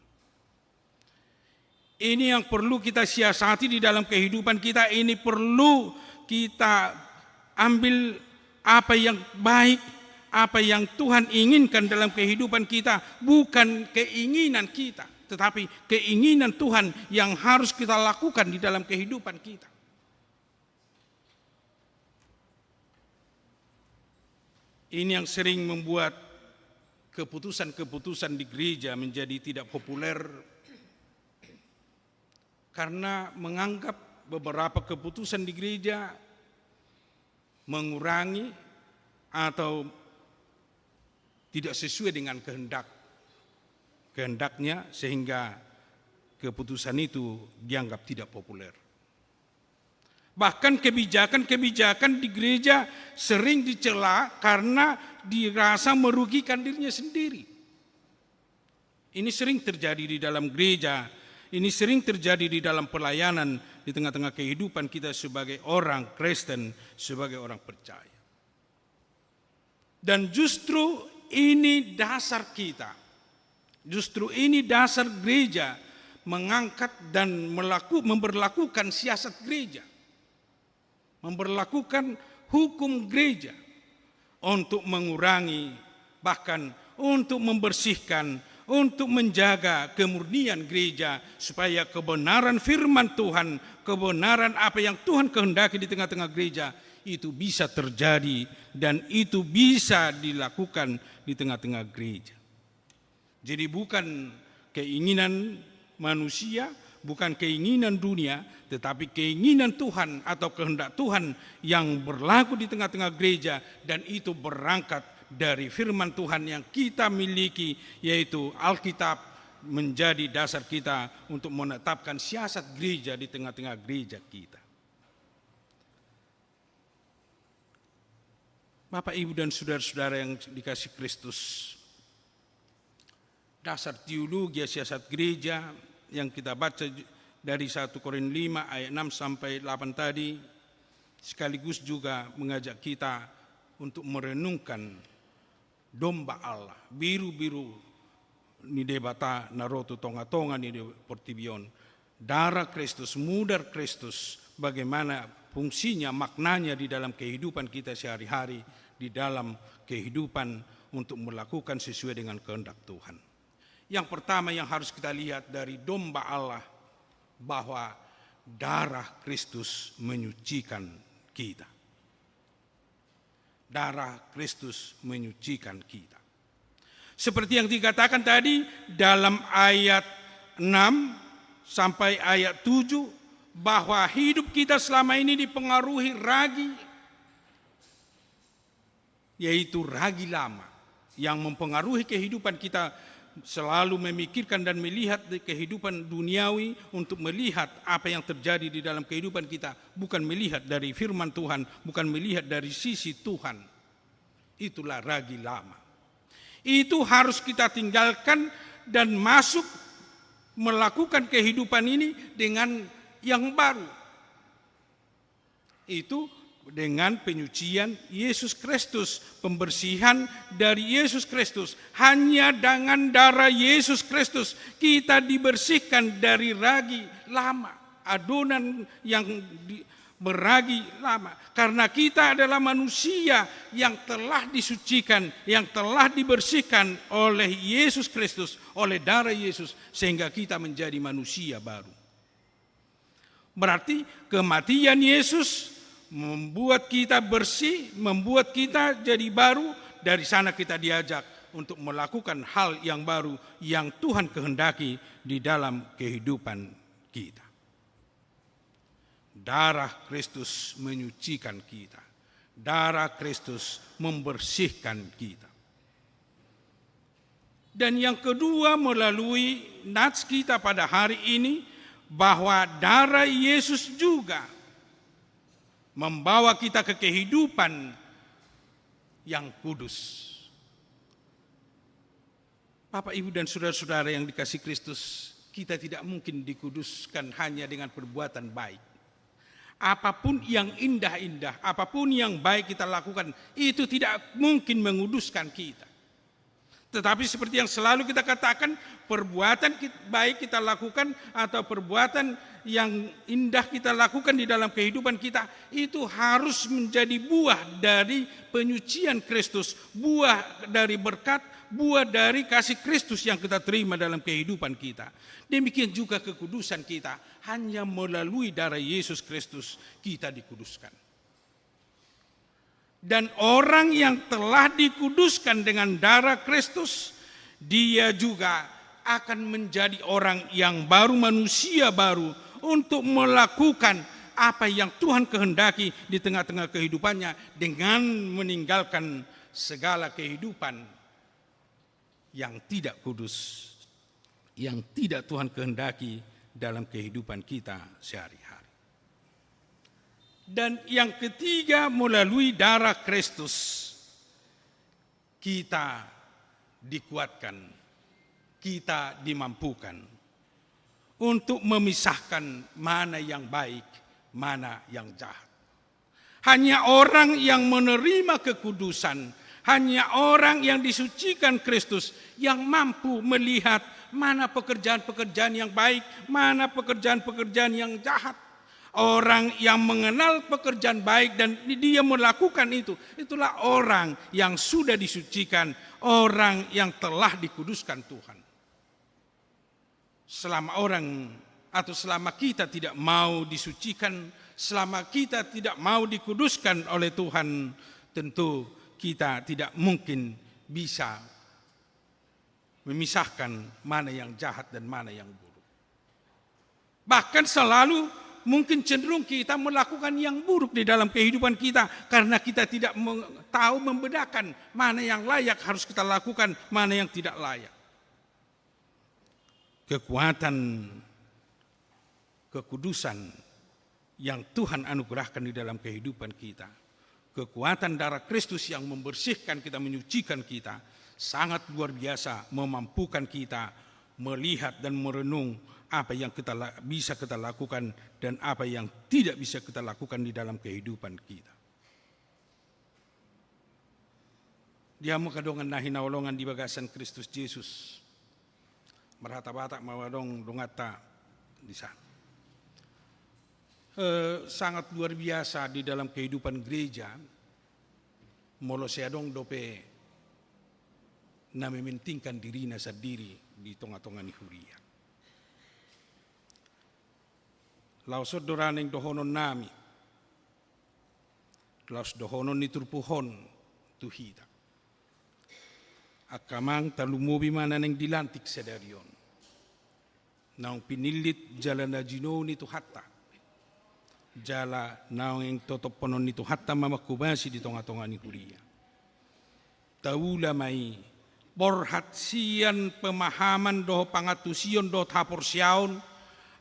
Ini yang perlu kita siasati di dalam kehidupan kita, ini perlu kita ambil apa yang baik, apa yang Tuhan inginkan dalam kehidupan kita, bukan keinginan kita, tetapi keinginan Tuhan yang harus kita lakukan di dalam kehidupan kita. Ini yang sering membuat keputusan-keputusan di gereja menjadi tidak populer, karena menganggap beberapa keputusan di gereja mengurangi atau tidak sesuai dengan kehendak, kehendaknya, sehingga keputusan itu dianggap tidak populer. Bahkan kebijakan-kebijakan di gereja sering dicela karena dirasa merugikan dirinya sendiri. Ini sering terjadi di dalam gereja, ini sering terjadi di dalam pelayanan, di tengah-tengah kehidupan kita sebagai orang Kristen, sebagai orang percaya. Dan justru ini dasar kita, justru ini dasar gereja mengangkat dan melaku-, memberlakukan siasat gereja, memberlakukan hukum gereja untuk mengurangi, bahkan untuk membersihkan, untuk menjaga kemurnian gereja, supaya kebenaran firman Tuhan, kebenaran apa yang Tuhan kehendaki di tengah-tengah gereja, itu bisa terjadi dan itu bisa dilakukan di tengah-tengah gereja. Jadi bukan keinginan manusia, Bukan keinginan dunia, tetapi keinginan Tuhan atau kehendak Tuhan yang berlaku di tengah-tengah gereja, dan itu berangkat dari firman Tuhan yang kita miliki, yaitu Alkitab, menjadi dasar kita untuk menetapkan siasat gereja di tengah-tengah gereja kita. Bapak, Ibu, dan saudara-saudara yang dikasih Kristus, dasar teologia siasat gereja yang kita baca dari satu Korin lima ayat enam sampai delapan tadi, sekaligus juga mengajak kita untuk merenungkan domba Allah, birubiru ni Debata na ro tu tongatonga ni portibi on. Darah Kristus, mudar Kristus, bagaimana fungsinya, maknanya di dalam kehidupan kita sehari-hari, di dalam kehidupan untuk melakukan sesuai dengan kehendak Tuhan. Yang pertama yang harus kita lihat dari domba Allah, bahwa darah Kristus menyucikan kita. Darah Kristus menyucikan kita. Seperti yang dikatakan tadi dalam ayat enam sampai ayat tujuh, bahwa hidup kita selama ini dipengaruhi ragi, yaitu ragi lama yang mempengaruhi kehidupan kita, selalu memikirkan dan melihat di kehidupan duniawi untuk melihat apa yang terjadi di dalam kehidupan kita, bukan melihat dari firman Tuhan, bukan melihat dari sisi Tuhan. Itulah ragi lama. Itu harus kita tinggalkan dan masuk melakukan kehidupan ini dengan yang baru. Itu dengan penyucian Yesus Kristus, pembersihan dari Yesus Kristus. Hanya dengan darah Yesus Kristus kita dibersihkan dari ragi lama, adonan yang di-, beragi lama. Karena kita adalah manusia yang telah disucikan, yang telah dibersihkan oleh Yesus Kristus, oleh darah Yesus, sehingga kita menjadi manusia baru. Berarti kematian Yesus membuat kita bersih, membuat kita jadi baru. Dari sana kita diajak untuk melakukan hal yang baru yang Tuhan kehendaki di dalam kehidupan kita. Darah Kristus menyucikan kita. Darah Kristus membersihkan kita. Dan yang kedua, melalui nats kita pada hari ini, bahwa darah Yesus juga membawa kita ke kehidupan yang kudus. Bapak, Ibu, dan saudara-saudara yang dikasih Kristus, kita tidak mungkin dikuduskan hanya dengan perbuatan baik. Apapun yang indah-indah, apapun yang baik kita lakukan, itu tidak mungkin menguduskan kita. Tetapi seperti yang selalu kita katakan, perbuatan kit-, baik kita lakukan atau perbuatan yang indah kita lakukan di dalam kehidupan kita, itu harus menjadi buah dari penyucian Kristus, buah dari berkat, buah dari kasih Kristus yang kita terima dalam kehidupan kita. Demikian juga kekudusan kita, hanya melalui darah Yesus Kristus kita dikuduskan. Dan orang yang telah dikuduskan dengan darah Kristus, dia juga akan menjadi orang yang baru, manusia baru, untuk melakukan apa yang Tuhan kehendaki di tengah-tengah kehidupannya, dengan meninggalkan segala kehidupan yang tidak kudus, yang tidak Tuhan kehendaki dalam kehidupan kita sehari-hari. Dan yang ketiga, melalui darah Kristus, kita dikuatkan, kita dimampukan untuk memisahkan mana yang baik, mana yang jahat. Hanya orang yang menerima kekudusan, hanya orang yang disucikan Kristus yang mampu melihat mana pekerjaan-pekerjaan yang baik, mana pekerjaan-pekerjaan yang jahat. Orang yang mengenal pekerjaan baik dan dia melakukan itu, itulah orang yang sudah disucikan, orang yang telah dikuduskan Tuhan. Selama orang atau selama kita tidak mau disucikan, selama kita tidak mau dikuduskan oleh Tuhan, tentu kita tidak mungkin bisa memisahkan mana yang jahat dan mana yang buruk. Bahkan selalu mungkin cenderung kita melakukan yang buruk di dalam kehidupan kita karena kita tidak meng-, tahu membedakan mana yang layak harus kita lakukan, mana yang tidak layak. Kekuatan kekudusan yang Tuhan anugerahkan di dalam kehidupan kita, kekuatan darah Kristus yang membersihkan kita, menyucikan kita, sangat luar biasa, memampukan kita melihat dan merenung apa yang kita la-, bisa kita lakukan dan apa yang tidak bisa kita lakukan di dalam kehidupan kita. Di hamu angka dongan na hinaholongan di bagasan Kristus Jesus, marhata Batak ma adong donganta di sana. Eh, sangat luar biasa di dalam kehidupan gereja, molo sai adong dope na mementingkan dirina sandiri di tonga-tonga ni huria. Laos on do ra naeng dohonon nami, laos dohonon ni turpuk on tu hita. Angka amang, tarlumobi ma na naeng dilantik sadari on, naung pinillit jala na jinou ni Tuhanta, jala naung totophonon ni Tuhanta ma manghobasi di tonga-tonga ni huria. Taula ma i, borhat sian pemahaman dohot pangantusion dohot haporseaon,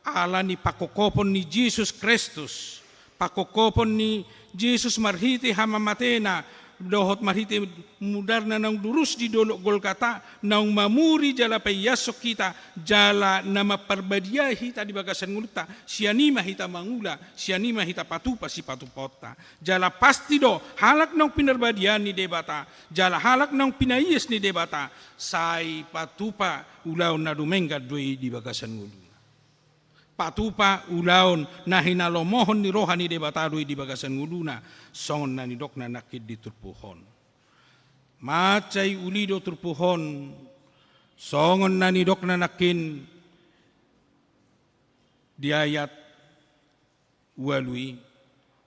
ala ni pangkophopon ni Jesus Kristus, pangkophopon ni Jesus marhite hamamatena dohot marhite mudarna naung durus di dolok Golgata, naung mamuri jala paiashon hita, jala na mamparbadiai hita di bagasan ngolunta, sian i ma hita mangula, sian i ma hita patupa sipatupaonta. Jala pasti do, halak naung pinarbadiaan ni Debata, jala halak naung pinaias ni Debata, sai patupa ulaon na dumenggan do i di bagasan ngoluna. Patupa ulaon na hinalomohon ni roha ni Debata do i di bagasan ngoluna, songon na nidokna nangkin di turpuk on. Mansai uli do turpuk on, songon na nidokna nangkin di ayat ualu i.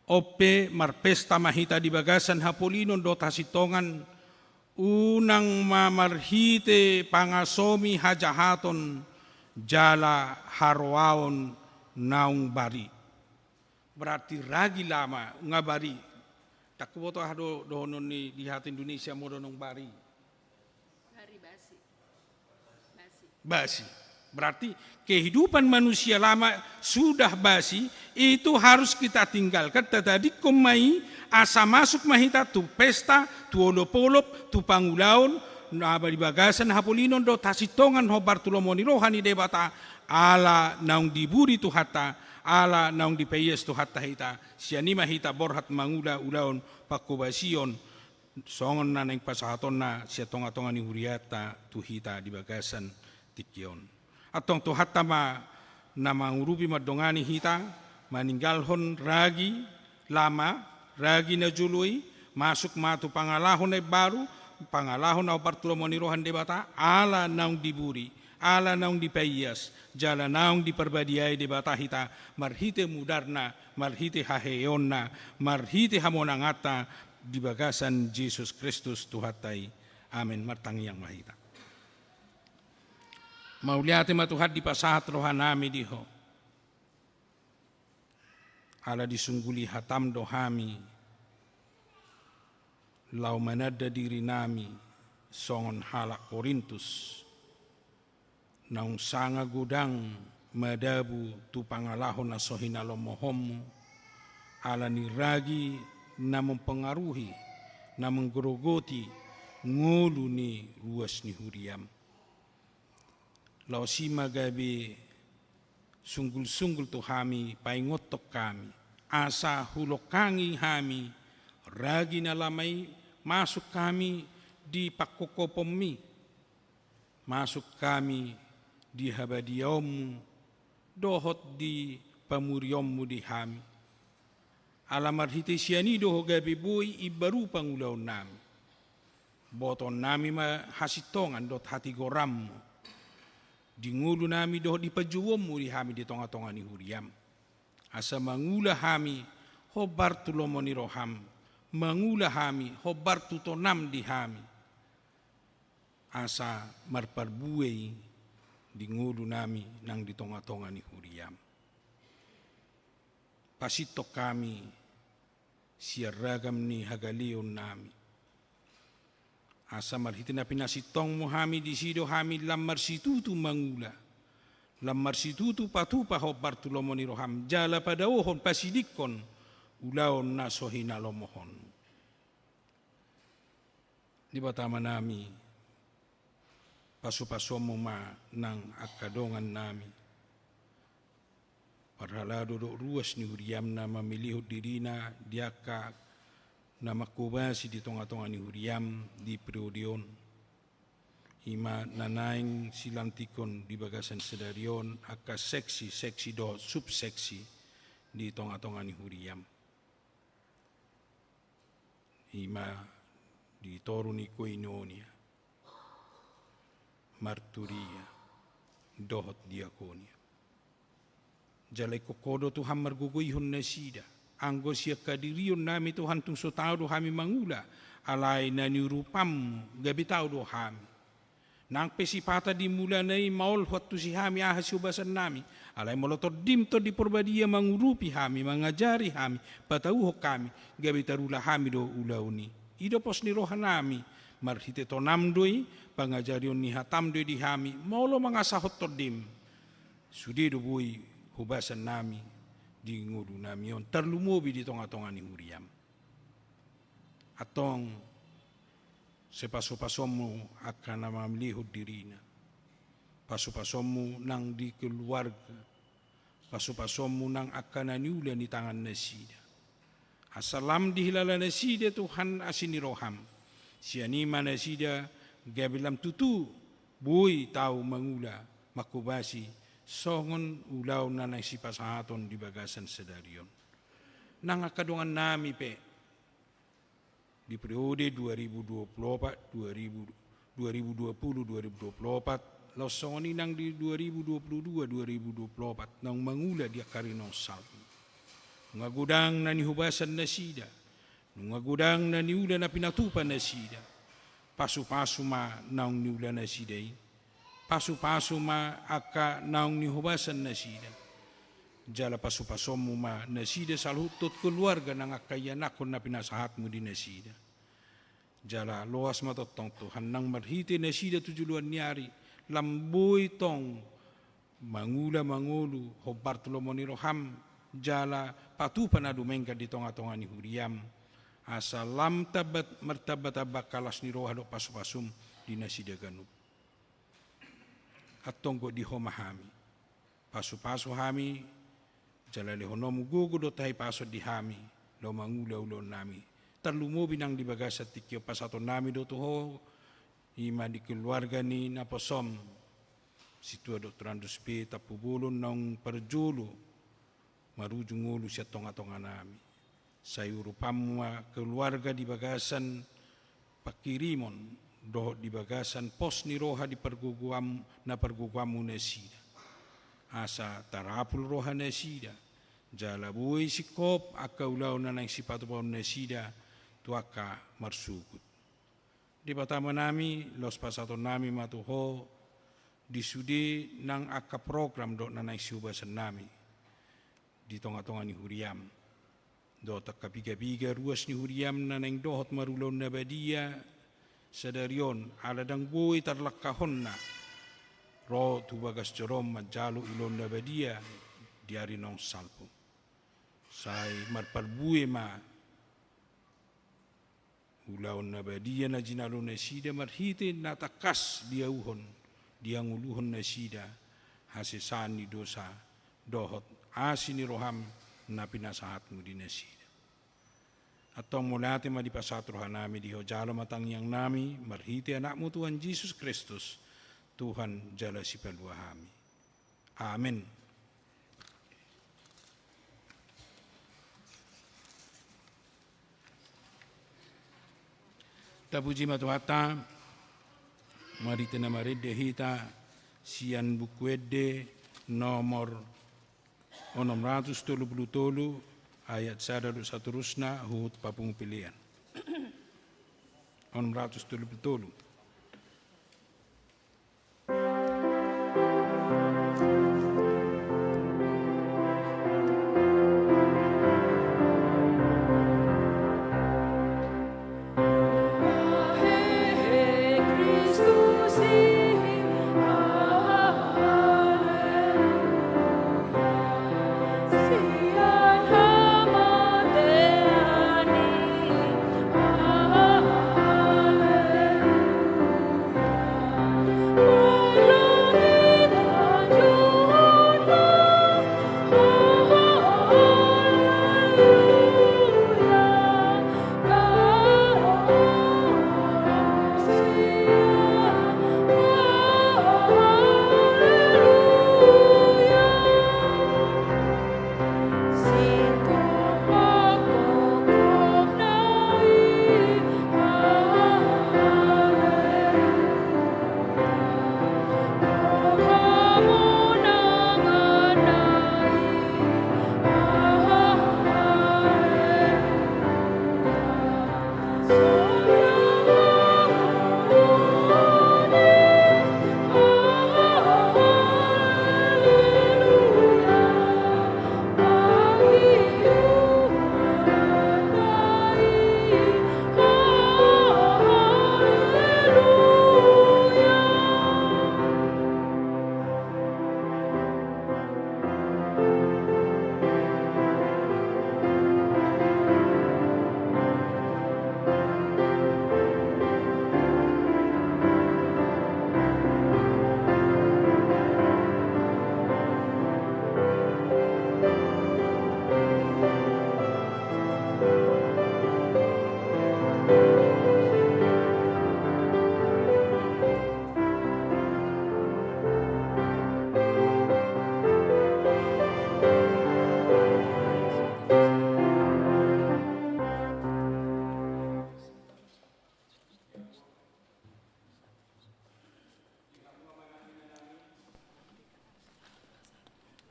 On pe marpesta ma hita di bagasan hapolinon dohot hasintongan, unang ma marhite pangasomi hajahaton jala haroaon naung bari. Berarti ragi lama, nga bari. Ndang huboto aha do dohonon ni di hata Indonesia molo naung bari. Bari basi. Basi. Basi. Berarti kehidupan manusia lama sudah basi, itu harus kita tinggalkan, tatadingkon ma i, asa masuk ma hita tu pesta, tu olopolop, tu pangulaon, na di bagasan hapolinon dohot hasintongan hombar tu lomo ni roha ni Debata, ala naung diburi Tuhanta, ala naung dipaias Tuhanta hita, sian i ma hita borhat mangula ulaon panghobasion, songon na naeng pasahatonna sian tonga-tonga ni hurianta tu hita di bagasan tingki on. Antong Tuhanta ma na mangurupi mandongani hita, maninggalhon ragi lama, ragi na jolo i, masuk ma tu pangalaho na imbaru, pangalaho na hombar tu lomo ni roha ni Debata, ala naung diburi, ala naung dipaias, jala naung diparbadiai Debata hita, marhite mudarna, marhite haheheonna, marhite hamonanganta, di bagasan Jesus Kristus Tuhanta i. Amen. Martangiang ma hita. Mauliate ma Tuhan dipasahat rohanami di Ho. Ala disungguli hataM do hami, laho mananda dirinami songon halak Korintus, naung sanga godang madabu tu pangalaho na so hinalomohonMu, ala ni ragi na mempengaruhi, na menggerogoti ngolu ni ruas ni huriaM. Laos i ma gabe sunggul-sunggul tu hami, paingothon hami, asa hulonghangi hami ragi na lama i, masuk hami di pangkophoponMi, masuk hami di habadiaonMu dohot di pamurionMu di hami. Ala marhite sian i do Ho gabe boi imbaru pangulaonnami. Botoonnami ma hasintongan dohot hatigoranMu di ngolunami dohot di panjouonMu di hami di tonga-tonga ni huriaM. Asa mangula hami hombar tu lomo ni rohaM, mangula hami hombar tu tonaM di hami, asa marparbue i di ngolunami nang di tonga-tonga ni huriaM. Pasintong hami sian ragam ni hagaleonnami. Asa marhite na pinasintongmu hami disi do hami lam marsitutu mangula, lam marsitutu patupa hombar tu lomo ni roham, jala padaohon pasidingkon ulaon na so hinalomohon. Debata Amanami, pasupasuonmu ma nang angka dongannami. Parhalado dohot ruas ni huriam na mamilihon dirina di angka na manghobasi di tongatonga ni huriam di periode on. I ma na naeng silantikon di bagasan sadari on angka seksi, seksi dohot subseksi di tongatonga ni huriam. I ma di toru ni koinonia, marturia, dohot diakonia. Jala ingkon Ho do Tuhan margogoihon nasida. Anggo sian hadirionnami Tuhan tung so tau do hami mangula, alai na niurupanmu gabe tau do hami. Nang pe sipata di mulana i maol huantusi hami aha sihobasannami, alai molo Tondim Tondi Porbadia mangurupi hami, mangajari hami, patauhon hami, gabe tarula hami do ulaon i. I do pos ni rohanami, marhite tonam do i, pangajarion ni hatam do i di hami, molo mangasahon Tondim. Sude do boi hobasannami di ngolunami on, tarlumobi di tongatonga ni huriam. Antong, sai pasupasuonmu angka na mamilihon dirina. Pasupasuonmu nang di keluarga. Pasupasuonmu nang angka na niula ni tangannasida. Asa lam dihilala nasida Tuhan asi ni roham. Sian i ma nasida gabe lam tutu boi tau mangula, manghobasi songon ulaon na naeng sipasahaton di bagasan sadari on. Nang angka dongannami pe di periode dua ribu dua puluh opat, dua ribu, dua ribu dua puluh, dua ribu dua puluh opat, laos songon i nang di dua ribu dua puluh dua, dua ribu dua puluh opat, naung mangula di angka ari na salpu. Nunga godang na nihobasan nasida, nunga godang na niula na pinatupa nasida. Pasupasu ma naung niula nasida i. Pasupasu ma angka naung nihobasan nasida. Jala pasupasuonmu ma nasida saluhut dohot keluarga nang angka ianakhon na pinasahatmu di nasida. Jala loas ma tongtong Tuhan nang marhite nasida tu joloan ni ari, lam boi tong mangula mangolu hombar tu lomo ni roham, jala patupa na dumenggan di tongatonga ni huriam, asa lam tambat, martambatamba angka las ni roha dohot pasupasum di nasida ganup. Antong gok di Ho ma hami. Pasupasu hami, jala lehononmu gogo dohot hahipason di hami, laho mangula ulaonnami. Tarlumobi nang di bagasan tingki on pasahatonnami do tu Ho, i ma di keluarga ni naposom, Sintua Doktorandus B Tampubolon naung parjolo marujung ngolu sian tongatonganami. Sai urupanmu ma keluarga di bagasan pangkirimon dohot di bagasan pos ni roha di pargogoan, na pargogoanmu nasida. Asa tarapul roha nasida, jala boi singkop angka ulaon na naeng sipatupaon nasida tu angka marsogot. Debata Amanami, laos pasahatonnami ma tu Ho di sude nang angka program dohot na naeng sihobasannami di tongatonga ni huriam. Dohot angka pigapiga ruas ni huriam na naeng dohot marulaon na badia sadari on, ala ndang boi tarlangkahonna ro tu bagas joro on manjalo ulaon na badia di ari naung salpu. Sai marparbue ma ulaon na badia na jinalo nasida marhite na tangkas diauhon, diangoluhon nasida hasesaan ni dosa dohot asi ni roham na pinasahatmu di nasida. Antong mauliate ma dipasahat rohanami di Ho, jalo ma tangiangnami marhite Anakmu Tuhan Jesus Kristus, Tuhan jala Sipalua hami. Amen. Tapuji ma Tuhanta, marhite na marende hita sian Buku Ende nomor onom ratus tolu pulu tolu, ayat sada dohot saterusna, huhut papungu pelean. Onom ratus tolu pulu tolu.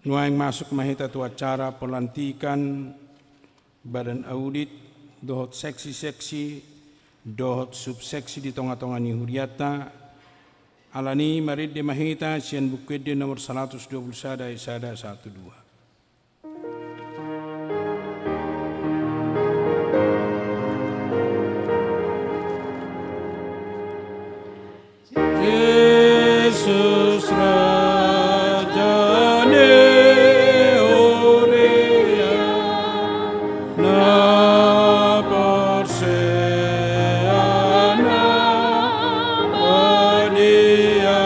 Nuaeng masuk ma hita tu acara pelantikan badan audit dohot seksi-seksi dohot subseksi di tonga-tonga ni hurianta. Alani i marende ma hita sian Buku Ende nomor saratus dua pulu sada, ayat sada sahat tu dua. Jesus Raja ni huria na porsea na badia.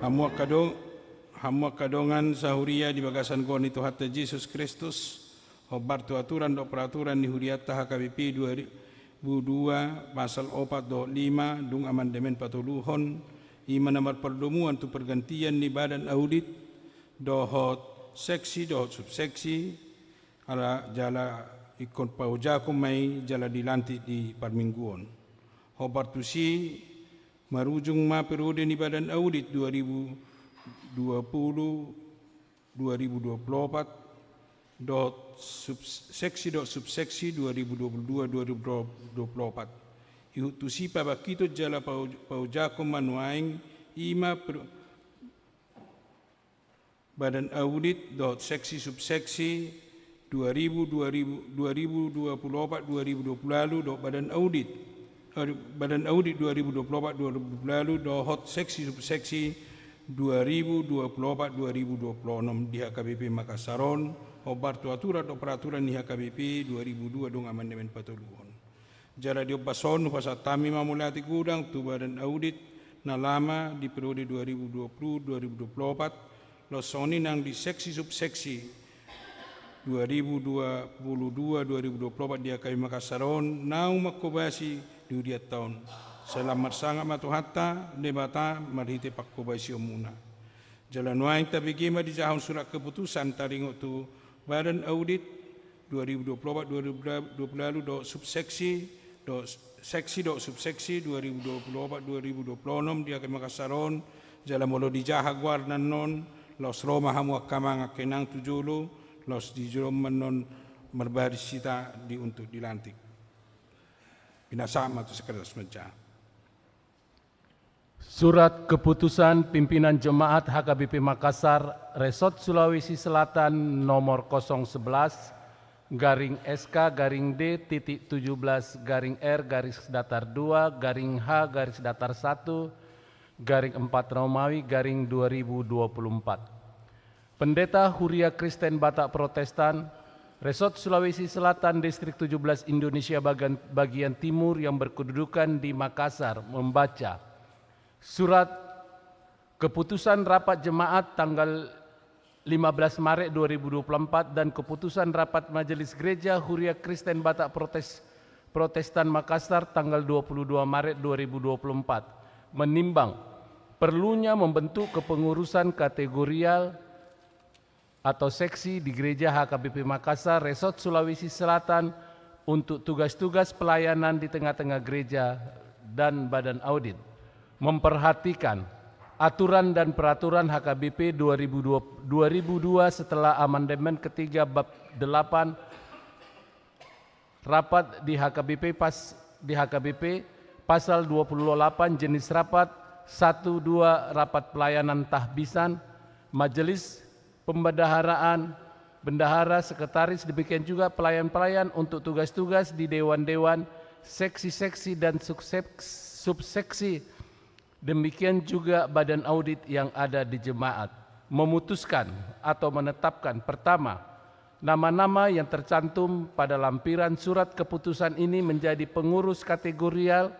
Hamu angka do-, hamu angka dongan sahuria di bagasan goar ni Tuhanta Jesus Kristus, hombar tu aturan dohot peraturan ni hurianta H K B P dua ribu dua pasal opat dohot lima, dung amandemen patoluhon, i ma na marpardomuan tu pergantian ni badan audit dohot seksi dohot subseksi, ala jala ingkon paojakhon ma i jala dilantik di parmingguon. Hombar tusi, marujung ma periode ni badan audit dua ribu dua puluh dua ribu dua puluh opat dohot subseksi dohot subseksi dua ribu dua puluh dua dua ribu dua puluh opat. Ihut tusi pabangkiton jala pao-, paojakhon ma nuaeng i ma per-, badan audit dohot seksi subseksi dua ribu, dua ribu, dua ribu dua puluh opat dua ribu dua puluh lalu dohot badan audit, eh, badan audit dua ribu dua puluh opat dua ribu dua puluh lalu dohot seksi subseksi dua ribu dua puluh opat dua ribu dua puluh onom di H K B P Makassar on, hombar tu aturan dohot peraturan ni H K B P dua ribu dua dung amandemen patoluhon. Jala di ombas on hupasahat hami ma mauliate godang tu badan audit na lama di periode dua ribu dua puluh dua ribu dua puluh opat, laos songon i nang di seksi subseksi dua ribu dua puluh dua dua ribu dua puluh opat di H K B P Makassar on naung manghobasi di hurianta on. Sai lam marsangap ma Tuhanta Debata marhite panghobasionmuna. Jala nuaeng tabege ma dijahahon surat keputusan taringot tu badan audit dua ribu dua puluh opat dua ribu dua puluh lalu dohot subseksi dohot seksi dohot subseksi dua ribu dua puluh opat dua ribu dua puluh onom di H K B P Makassar on, jala molo dijaha goarna annon, laos ro ma hamu angka amang angka inang tu jolo, laos di jolo ma annon marbaris hita di untuk dilantik. Pinasahat ma tu Sekretariat Majelis. Surat Keputusan Pimpinan Jemaat H K B P Makassar, Resort Sulawesi Selatan, nomor kosong sebelas, garing S K, garing D, titik tujuh belas, garing R, garis datar dua, garing H, garis datar satu, garing empat Romawi, garing dua ribu dua puluh empat. Pendeta Huria Kristen Batak Protestan, Resort Sulawesi Selatan, Distrik tujuh belas Indonesia bagian, bagian timur yang berkedudukan di Makassar, membaca surat keputusan rapat jemaat tanggal lima belas Maret dua ribu dua puluh empat dan keputusan rapat Majelis Gereja Huria Kristen Batak Protes-, Protestan Makassar tanggal dua puluh dua Maret dua ribu dua puluh empat, menimbang perlunya membentuk kepengurusan kategorial atau seksi di Gereja H K B P Makassar, Resort Sulawesi Selatan, untuk tugas-tugas pelayanan di tengah-tengah gereja dan badan audit. Memperhatikan aturan dan peraturan H K B P dua ribu dua, dua ribu dua setelah amandemen ketiga bab delapan, rapat di H K B P pas-, di H K B P, pasal dua puluh delapan jenis rapat, satu, dua, rapat pelayanan tahbisan, majelis pembendaharaan, bendahara, sekretaris, demikian juga pelayan-pelayan untuk tugas-tugas di dewan-dewan, seksi-seksi dan subsek-, subseksi, demikian juga badan audit yang ada di jemaat, memutuskan atau menetapkan, pertama, Nama-nama yang tercantum pada lampiran surat keputusan ini menjadi pengurus kategorial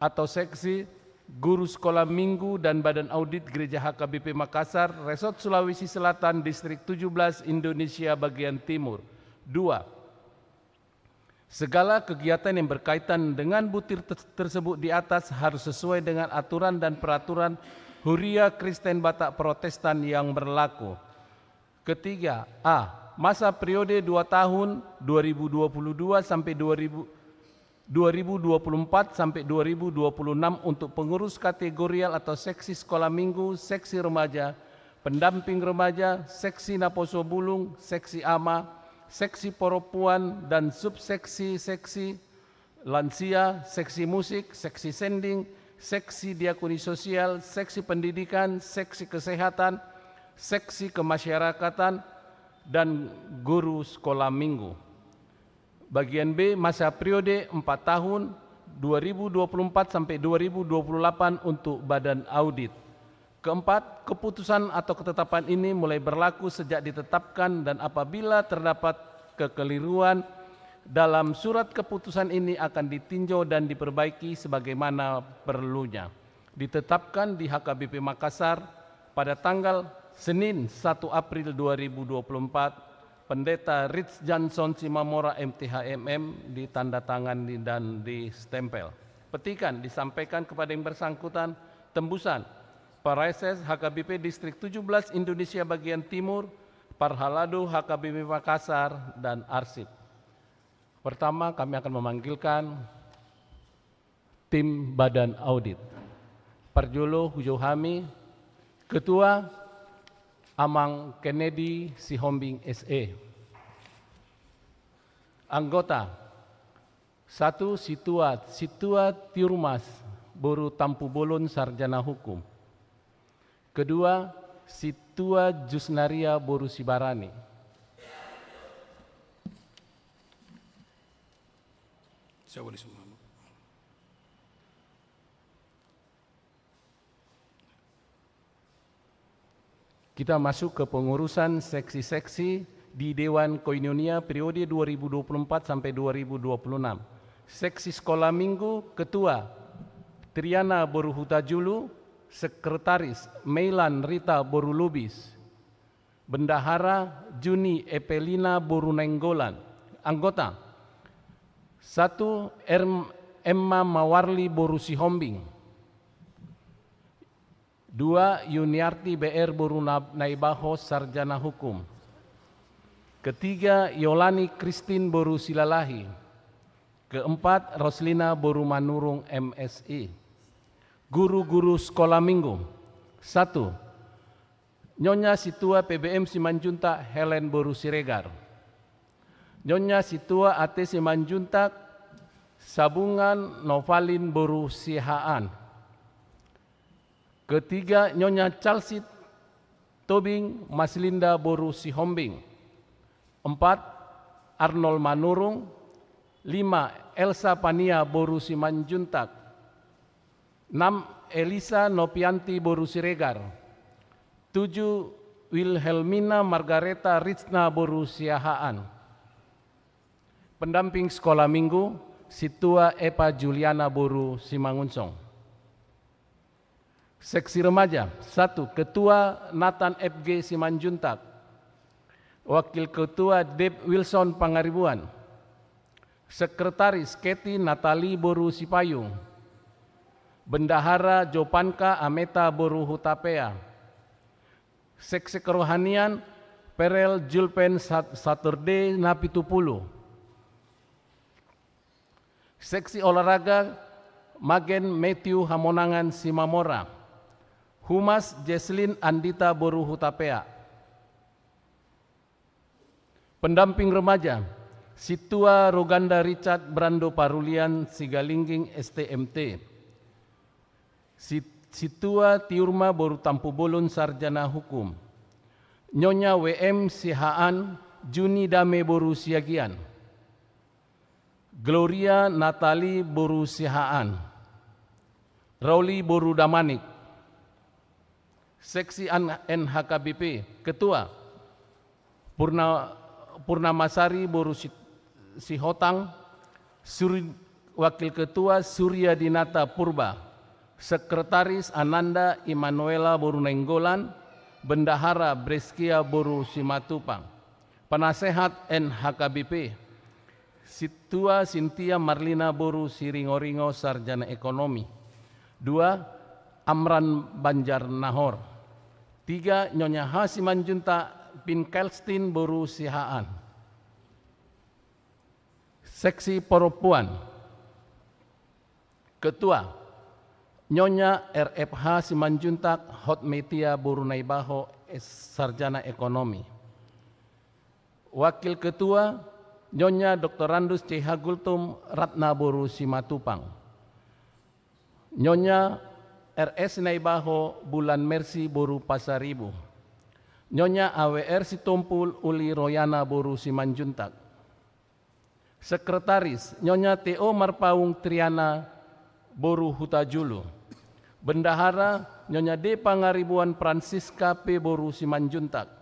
atau seksi, guru sekolah minggu, dan badan audit Gereja H K B P Makassar, Resort Sulawesi Selatan, Distrik tujuh belas, Indonesia bagian timur. Dua, segala kegiatan yang berkaitan dengan butir tes-, tersebut di atas harus sesuai dengan aturan dan peraturan Huria Kristen Batak Protestan yang berlaku. Ketiga, A, masa periode dua tahun, dua ribu dua puluh dua sampai dua ribu, dua ribu dua puluh empat sampai dua ribu dua puluh enam, untuk pengurus kategorial atau seksi sekolah minggu, seksi remaja, pendamping remaja, seksi naposo bulung, seksi ama, seksi perempuan dan subseksi, seksi lansia, seksi musik, seksi sending, seksi diakoni sosial, seksi pendidikan, seksi kesehatan, seksi kemasyarakatan, dan guru sekolah minggu. Bagian B, masa periode empat tahun, dua ribu dua puluh empat sampai dua ribu dua puluh delapan, untuk badan audit. Keempat, keputusan atau ketetapan ini mulai berlaku sejak ditetapkan, dan apabila terdapat kekeliruan dalam surat keputusan ini, akan ditinjau dan diperbaiki sebagaimana perlunya. Ditetapkan di H K B P Makassar pada tanggal Senin, satu April dua ribu dua puluh empat, Pendeta Rich Johnson Simamora, M T H, M M, ditandatangani dan distempel. Petikan disampaikan kepada yang bersangkutan, tembusan, Paraeses H K B P Distrik tujuh belas Indonesia bagian timur, Parhalado H K B P Makassar, dan Arsip. Pertama, kami akan memanggilkan tim badan audit. Parjolo hujou hami, Ketua, Amang Kennedy Sihombing, S E. Anggota, satu, Situa, Situa Tiurmas, boru Tampubolon, sarjana hukum. Kedua, Situa Jusnaria, boru Sibarani. Kita masuk ke pengurusan seksi-seksi di Dewan Koinonia periode dua ribu dua puluh empat sampai dua ribu dua puluh enam. Seksi sekolah minggu, Ketua, Triana boru Hutajulu, Sekretaris, Meilan Rita boru Lubis. Bendahara, Juni Epelina boru Nainggolan. Anggota, satu, Erm-, Emma Mawarli boru Sihombing. Dua, Yuniarti B R boru Na-, Naibaho, sarjana hukum. Ketiga, Yolani Kristin boru Silalahi. Keempat, Roslina boru Manurung, M Si. Guru-guru sekolah minggu. Satu, Nyonya Situa P B M Simanjuntak, Helen boru Siregar. Nyonya Situa A T Simanjuntak, Sabungan, Novalin boru Siahaan. Ketiga, Nyonya Calsit Tobing, Maslinda boru Sihombing. Empat, Arnold Manurung. Lima, Elsa Pania boru Simanjuntak. Enam, Elisa Nopianti boru Siregar. Tujuh, Wilhelmina Margareta Ritsna boru Siahaan. Pendamping sekolah minggu, Situa Epa Juliana boru Simangunsong. Seksi remaja, satu, Ketua Nathan F G Simanjuntak. Wakil Ketua Dep Wilson Pangaribuan. Sekretaris Keti Natali boru Sipayung. Bendahara Jopanka Ameta boru Hutapea. Seksi kerohanian, Perel Julpen Sat-, Saturday Napitupulu. Seksi olahraga, Magen Matthew Hamonangan Simamora. Humas, Jesslyn Andita boru Hutapea. Pendamping remaja, Situa Roganda Richard Brando Parulian Sigalingging, S T M T. Si-, Situa Tiurma boru Tampubolon, sarjana hukum. Nyonya W M Siahaan, Juni Dame boru Siagian. Gloria Natali boru Siahaan. Rauli boru Damanik. Seksi N-, N H K B P, Ketua, Purna-, Purnamasari boru Si-, Sihotang, Suri-, Wakil Ketua Surya Dinata Purba, Sekretaris Ananda Immanuela boru Nainggolan, Bendahara Breskia boru Simatupang, Penasehat N H K B P, Sintua Sintia Marlina boru Siringoringo sarjana ekonomi. Dua, Amran Banjar Nahor. Tiga, Nyonya H Simanjuntak bin Kelstin boru Siahaan. Seksi perempuan. Ketua, Nyonya R F H Simanjuntak Hotmetia boru Naibaho, S sarjana ekonomi. Wakil Ketua, Nyonya Doktorandus C H Gultom Ratna boru Simatupang. Nyonya R S Naibaho Bulan Mersi boru Pasaribu. Nyonya A W R Sitompul Uli Royana boru Simanjuntak. Sekretaris, Nyonya T O Marpaung Triana boru Hutajulu. Bendahara, Nyonya D Pangaribuan Francisca P boru Simanjuntak.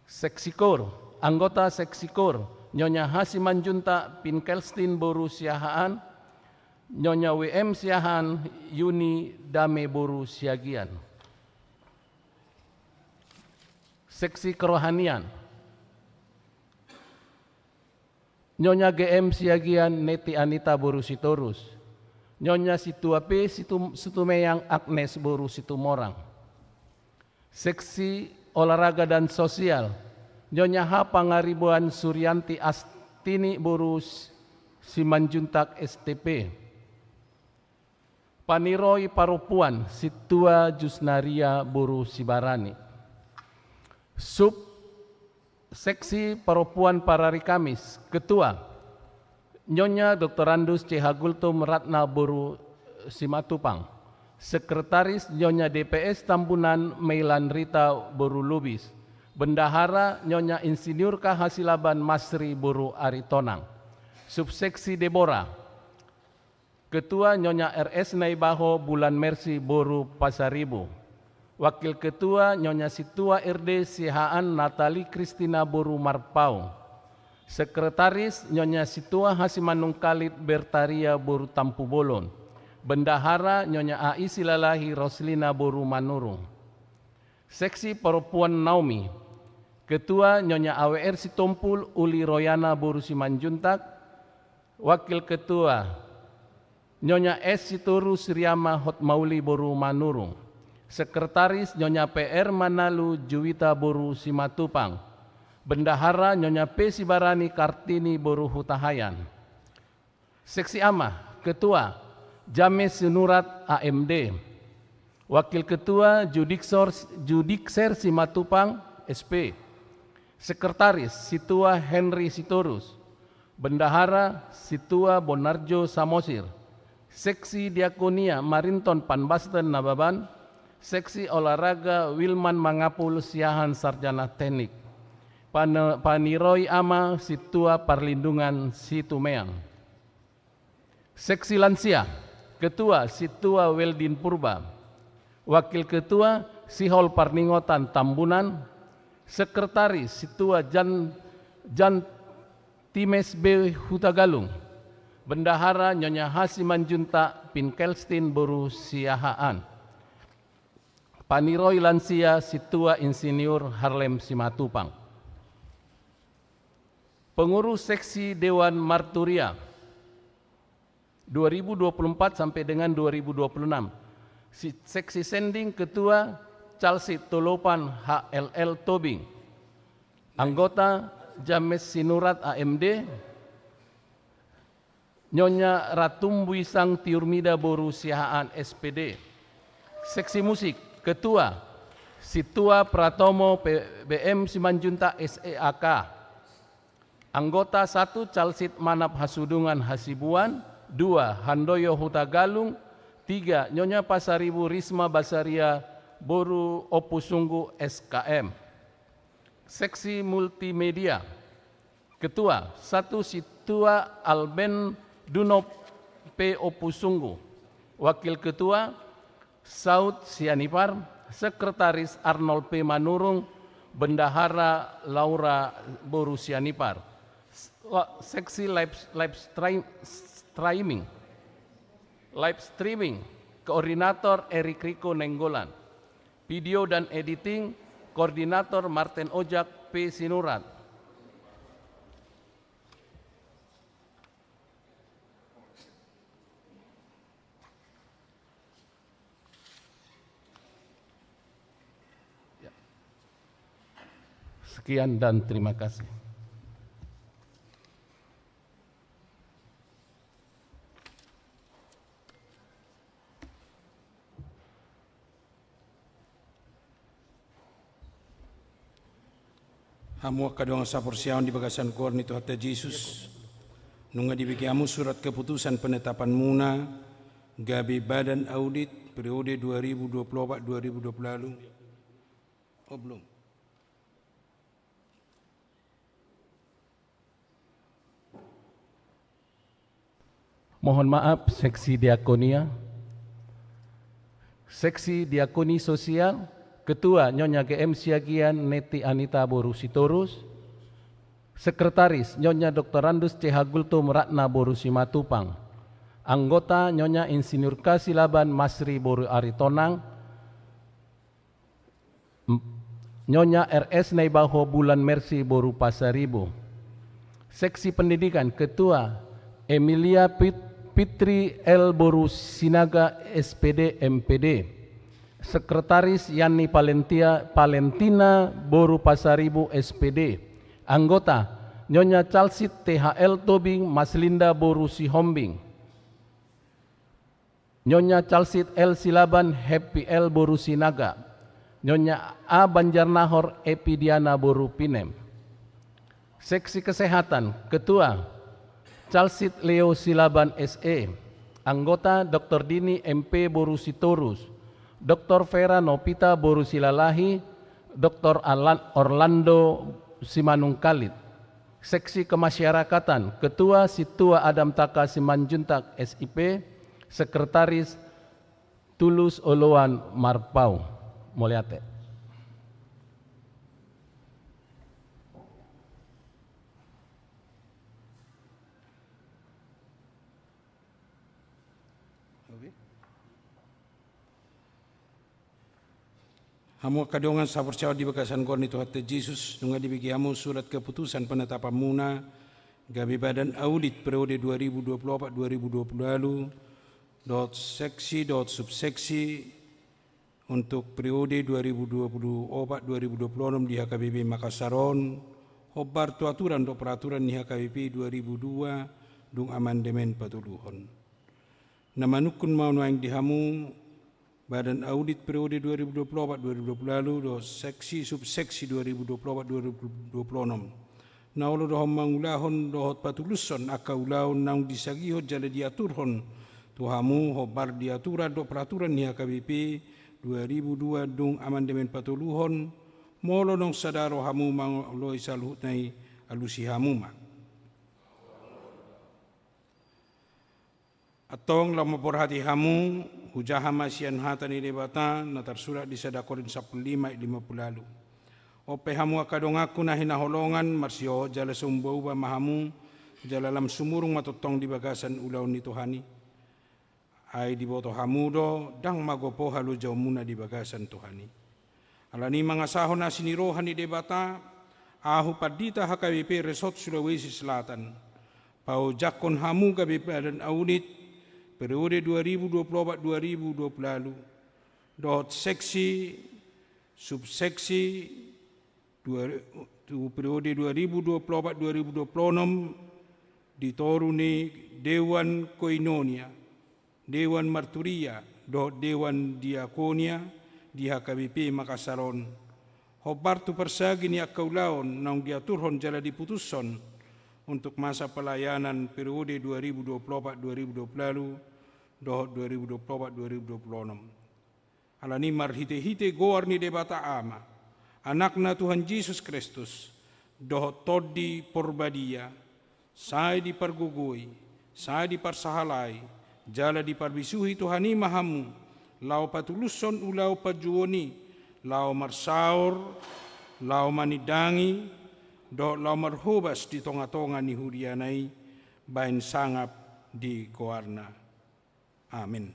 Seksikor, anggota seksikor, Nyonya H Simanjuntak bin Kelstin boru Siahaan, Nyonya W M Siahaan Yuni Dame boru Siagian. Seksi kerohanian. Nyonya G M Siagian Neti Anita boru Sitorus. Nyonya Sintua P Situ-, Situmeang Agnes boru Situmorang. Seksi olahraga dan sosial. Nyonya H Pangaribuan Suryanti Astini boru S-, Simanjuntak S T P. Paniroi parompuan, Sintua Jusnaria boru Sibarani. Sub seksi parompuan parari Kamis, Ketua, Nyonya Doktorandus C H Gultom Ratna boru Simatupang. Sekretaris, Nyonya D P S Tambunan Meilan Rita boru Lubis. Bendahara, Nyonya Insinyur K H Silaban Masri boru Aritonang. Subseksi Debora. Ketua, Nyonya R S Naibaho Bulan Mersi boru Pasaribu. Wakil Ketua, Nyonya Sintua R D Siahaan Natali Kristina boru Marpaung. Sekretaris, Nyonya Sintua H Simanungkalit Bertaria boru Tampubolon. Bendahara, Nyonya A I Silalahi Roslina boru Manurung. Seksi parompuan Naomi. Ketua, Nyonya A W R Sitompul Uli Royana boru Simanjuntak. Wakil Ketua, Nyonya S Sitorus Riama Hotmauli boru Manurung. Sekretaris, Nyonya P R Manalu Juwita boru Simatupang. Bendahara, Nyonya P Sibarani Kartini boru Hutahaean. Seksi Ama, Ketua, James Sinurat A M D. Wakil Ketua, Judiksor-, Judikser Simatupang S P. Sekretaris, Sintua Henry Sitorus. Bendahara, Sintua Bonarjo Samosir. Seksi Diakonia, Marinton Panbasten Nababan. Seksi Olahraga, Wilman Mangapul Siahaan Sarjana Teknik. Pane-, paniroi Ama, Sintua Parlindungan Situmeang. Seksi Lansia, Ketua, Sintua Weldin Purba. Wakil Ketua, Sihol Parningotan Tambunan. Sekretaris, Sintua Jan, Jan Times B Hutagalung. Bendahara, Nyonya H Simanjuntak bin Kelstin boru Siahaan. Paniroi lansia, Sintua Insinyur Harlem Simatupang. Pengurus Seksi Dewan Marturia dua ribu dua puluh empat sampai dengan dua ribu dua puluh enam. Si-, Seksi Sending, Ketua, Calsit Tolopan H L L Tobing. Anggota, James Sinurat A M D, Nyonya Ratumbuisang Tiurmida boru Siahaan S P D. Seksi Musik, Ketua, Sintua Pratomo P B M Simanjuntak S E A K. Anggota, satu, Calsit Manap Hasudungan Hasibuan. Dua, Handoyo Hutagalung. Tiga, Nyonya Pasaribu Risma Basaria boru Ompusunggu S K M. Seksi Multimedia. Ketua, satu, Sintua Alben Dunop P Ompusunggu. Wakil Ketua, Saud Sianipar. Sekretaris, Arnold P Manurung. Bendahara Laura boru Sianipar. S-, la-, seksi live, live stream-, streaming. Live streaming, koordinator Erik Riko Nainggolan. Video dan editing, koordinator Martin Ojak P Sinurat. Ya. Sekian dan terima kasih. Hamu angka dongan saporseaon di bagasan goar ni Tuhanta Jesus, nunga dibege hamu surat keputusan penetapanmuna gabe badan audit periode dua ribu dua puluh empat dua ribu dua puluh lalu. Oh, belum. Mohon maaf, seksi diakonia. Seksi diakoni sosial, ketua Nyonya G M Siagian Neti Anita boru Sitorus, sekretaris Nyonya Doktorandus C H Gultom Ratna boru Simatupang, anggota Nyonya Insinyur K Silaban Masri boru Aritonang, M-, Nyonya R S Naibaho Bulan Mercy boru Pasaribu. Seksi pendidikan, ketua Emilia Pit-, Fitri L boru Sinaga S P D M P D. Sekretaris Yani Palentia-, Palentina boru Pasaribu S P D. Anggota Nyonya Calsit T H L Tobing Maslinda boru Sihombing. Nyonya Calsit L Silaban Happy L boru Sinaga. Nyonya A Banjarnahor Epidiana boru Pinem. Seksi kesehatan, ketua Calsit Leo Silaban S E. Anggota Doktor Dini M P boru Sitorus. Doktor Vera Nopita boru Silalahi. Doktor Alan-, Orlando Simanungkalit. Seksi kemasyarakatan, ketua Sintua Adam Taka Simanjuntak S I P, sekretaris Tulus Oloan Marpau. Mauliate. Hamu angka dongan saporseaon di bagasan goar ni Tuhanta Jesus, nunga dibege hamu surat keputusan penetapanmuna gabe badan audit periode dua ribu dua puluh empat dua ribu dua puluh lalu, dohot seksi, dohot subseksi, untuk periode dua ribu dua puluh empat dua ribu dua puluh enam di H K B P Makassar on, hombar tu aturan dohot peraturan ni H K B P dua ribu dua, dung amandemen patoluhon. Na manungkun ma nuaeng di hamu, badan audit periode dua ribu dua puluh empat dua ribu dua puluh lalu, dohot seksi subseksi dua ribu dua puluh empat dua ribu dua puluh enam. Na olo do hamu mangulahon dohot patulushon angka ulaon naung disagihon jala diaturhon tu hamu hombar di aturan dohot peraturan ni H K B P dua ribu dua dung amandemen patoluhon, molo naung sada ro hamu mangoloi saluhutna i, alusi hamu ma. Antong laho mamborhati hamu, hujaha ma sian hata ni Debata na tarsurat di sada Korint sampulu lima ayat lima puluh ualu. On pe hamu angka donganku na hinaholongan, marsihohot jala so umbauba ma hamu, jala lam sumurung ma tongtong di bagasan ulaon ni Tuhan i. Ai diboto hamu do, ndang magopo halojaonmuna di bagasan Tuhan i. Alani i mangasahon asi ni roha ni Debata, ahu pandita H K B P Resort Sulawesi Selatan, paojakhon hamu gabe badan audit periode dua ribu dua puluh empat dua ribu dua puluh lalu, dohot seksi, subseksi, dua, tu periode dua ribu dua puluh empat dua ribu dua puluh enam, di toru ni Dewan Koinonia, Dewan Marturia, dohot Dewan Diakonia di H K B P Makassar on. Hombar tu parsagi ni angka ulaon naung diaturhon jala diputushon untuk masa pelayanan periode dua ribu dua puluh empat dua ribu dua puluh lalu, dohot dua ribu dua puluh empat dua ribu dua puluh enam. Alani i marhitehite goar ni Debata Ama, Anakna Tuhan Jesus Kristus, dohot Tondi Porbadia, sai dipargogoi, sai diparsahalai, jala diparbisuhi Tuhan i ma hamu, laho patulushon ulaon panjouon i, laho marsaor, laho manindangi dohot laho marhobas di tonga-tonga ni huriana i, baen sangap di goarna. Amen.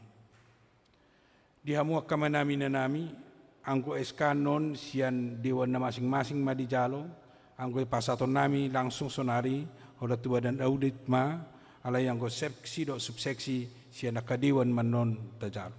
Di hamu angka amanami, inanami, anggo S K annon sian dewan na masing-masing ma dijalo, anggo i pasahatonnami langsung sonari, holan tu badan audit ma, alai anggo seksi dohot subseksi sian angka dewan ma annon tajalo.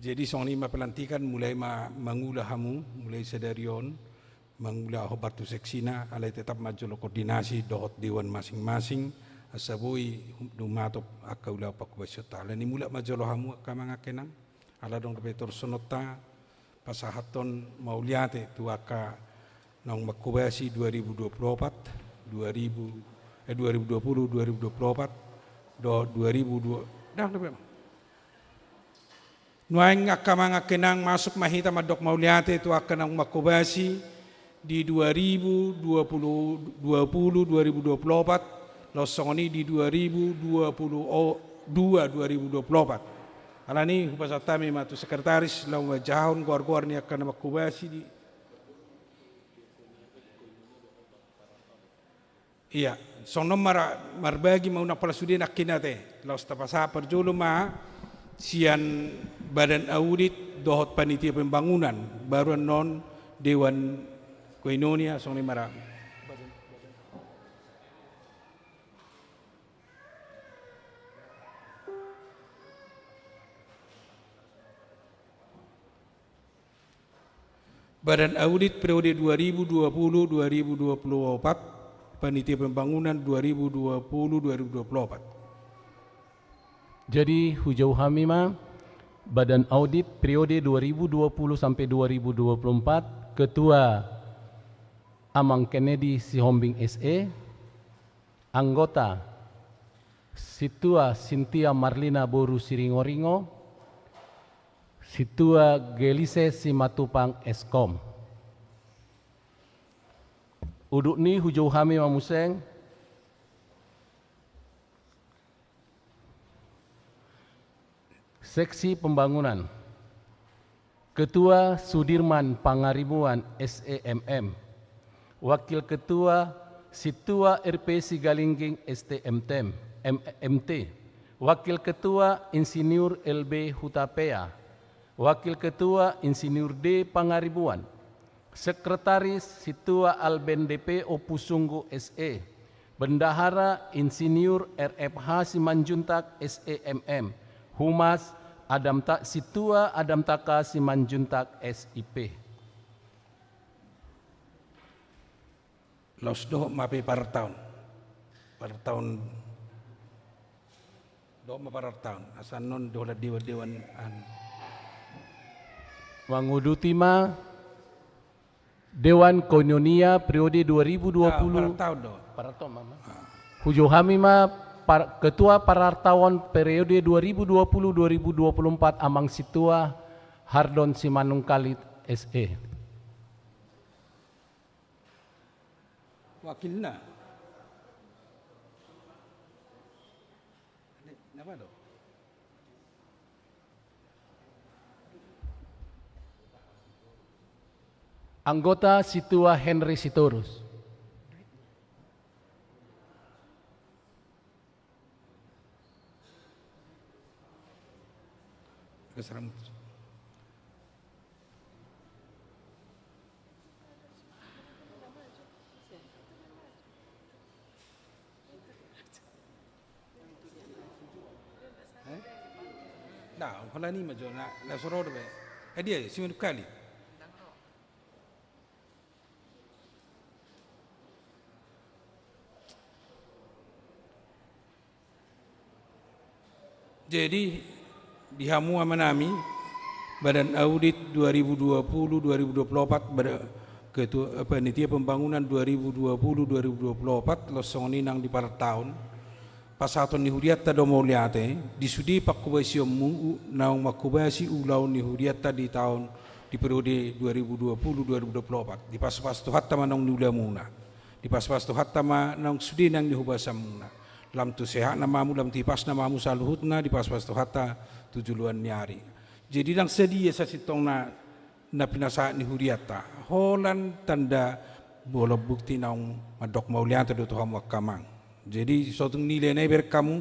Jadi songon i ma pelantikan, mulai ma mangula hamu, mulai sadari on, mangula hombar tu seksina, alai tetap ma jolo koordinasi dohot dewan masing-masing, asa boi hum-, dumatop angka ulaon panghobasionta. Alani mulak ma jolo hamu angka amang angka inang, ala adong dope torusononta, pasahathon mauliate tu angka naung manghobasi dua ribu dua puluh opat, dua ribu, eh, dua ribu dua puluh, dua ribu dua puluh opat, dohot dua ribu dua, dah, dah, dah. Nuaeng angka amang angka inang, masuk ma hita mandok mauliate tu angka naung manghobasi di dua ribu dua puluh, dua puluh, dua ribu dua puluh opat, laos songon i di dua ribu dua puluh dua, dua ribu dua puluh opat. Alani hupasahat hami ma tu sekretaris laho manjahahon goar-goar ni angka na manghobasi di Ia, songon on mara-, marbagi ma unang pola sude nangkin ate. Laos tapasahat parjolo ma sian badan audit dohot panitia pembangunan, baru annon dewan koinonia, songon i mara. Badan audit periode dua ribu dua puluh dua ribu dua puluh opat, panitia pembangunan dua ribu dua puluh dua ribu dua puluh opat. Jadi, hujou hami ma, badan audit periode dua ribu dua puluh sampe dua ribu dua puluh empat, ketua Amang Kennedy Sihombing S E, anggota Sintua Sintia Marlina boru Siringoringo, Sintua Gelise Simatupang S Kom. Udutni hujou hami ma muse seksi pembangunan. Ketua Sudirman Pangaribuan S E M M. Wakil Ketua Sintua R P Sigalingging S T M T, M-, M T. Wakil Ketua Insinyur L B Hutapea. Wakil Ketua Insinyur D Pangaribuan. Sekretaris Sintua Alben D P Ompu Sunggu S E. Bendahara Insinyur R F H Simanjuntak S E M M. Humas Adamta-, Sintua Adamtaka Simanjuntak S I P. Laos dohot ma pe parartaon. Parartaon. Dohot ma parartaon. Asa annon dohot dewan-dewan an. Manguduti ma Dewan Koinonia periode dua ribu dua puluh. Ah, parartaon do. Parartaon ma. Ah. Hujou hami ma par-, Ketua Parartaon periode dua ribu dua puluh dua ribu dua puluh empat Amang Sintua Hardon Simanungkalit S E. Wakilna. Ini, apa do? Anggota Sintua Henry Sitorus. Nah, holan i ma jo na, na so ro dope. Eh, dia, si Manu Kali. Jadi, di hamu amanami, Badan Audit dua ribu dua puluh dua ribu dua puluh empat, bada-, ketua, panitia pembangunan dua ribu dua puluh dua ribu dua puluh empat, laos songon i nang di partaon, pasahaton ni huria ta do mauliate, di sude panghobasionmu naung manghobasi ulaon ni huria ta di taon, di periode dua ribu dua puluh dua ribu dua puluh empat. Dipasupasu Tuhanta ma naung niulamuna. Dipasupasu Tuhanta ma naung sude naung nihobasanmuna. Lam tu sehatna ma hamu, lam tu hipasna ma hamu saluhutna, dipasupasu Tuhanta tu joloan ni ari. Jadi ndang sadia sasintongna na pinasahat ni hurianta. Holan tanda, molo bukti naung mandok mauliate do tu hamu angka amang. Jadi so tung nilai na i bereng hamu,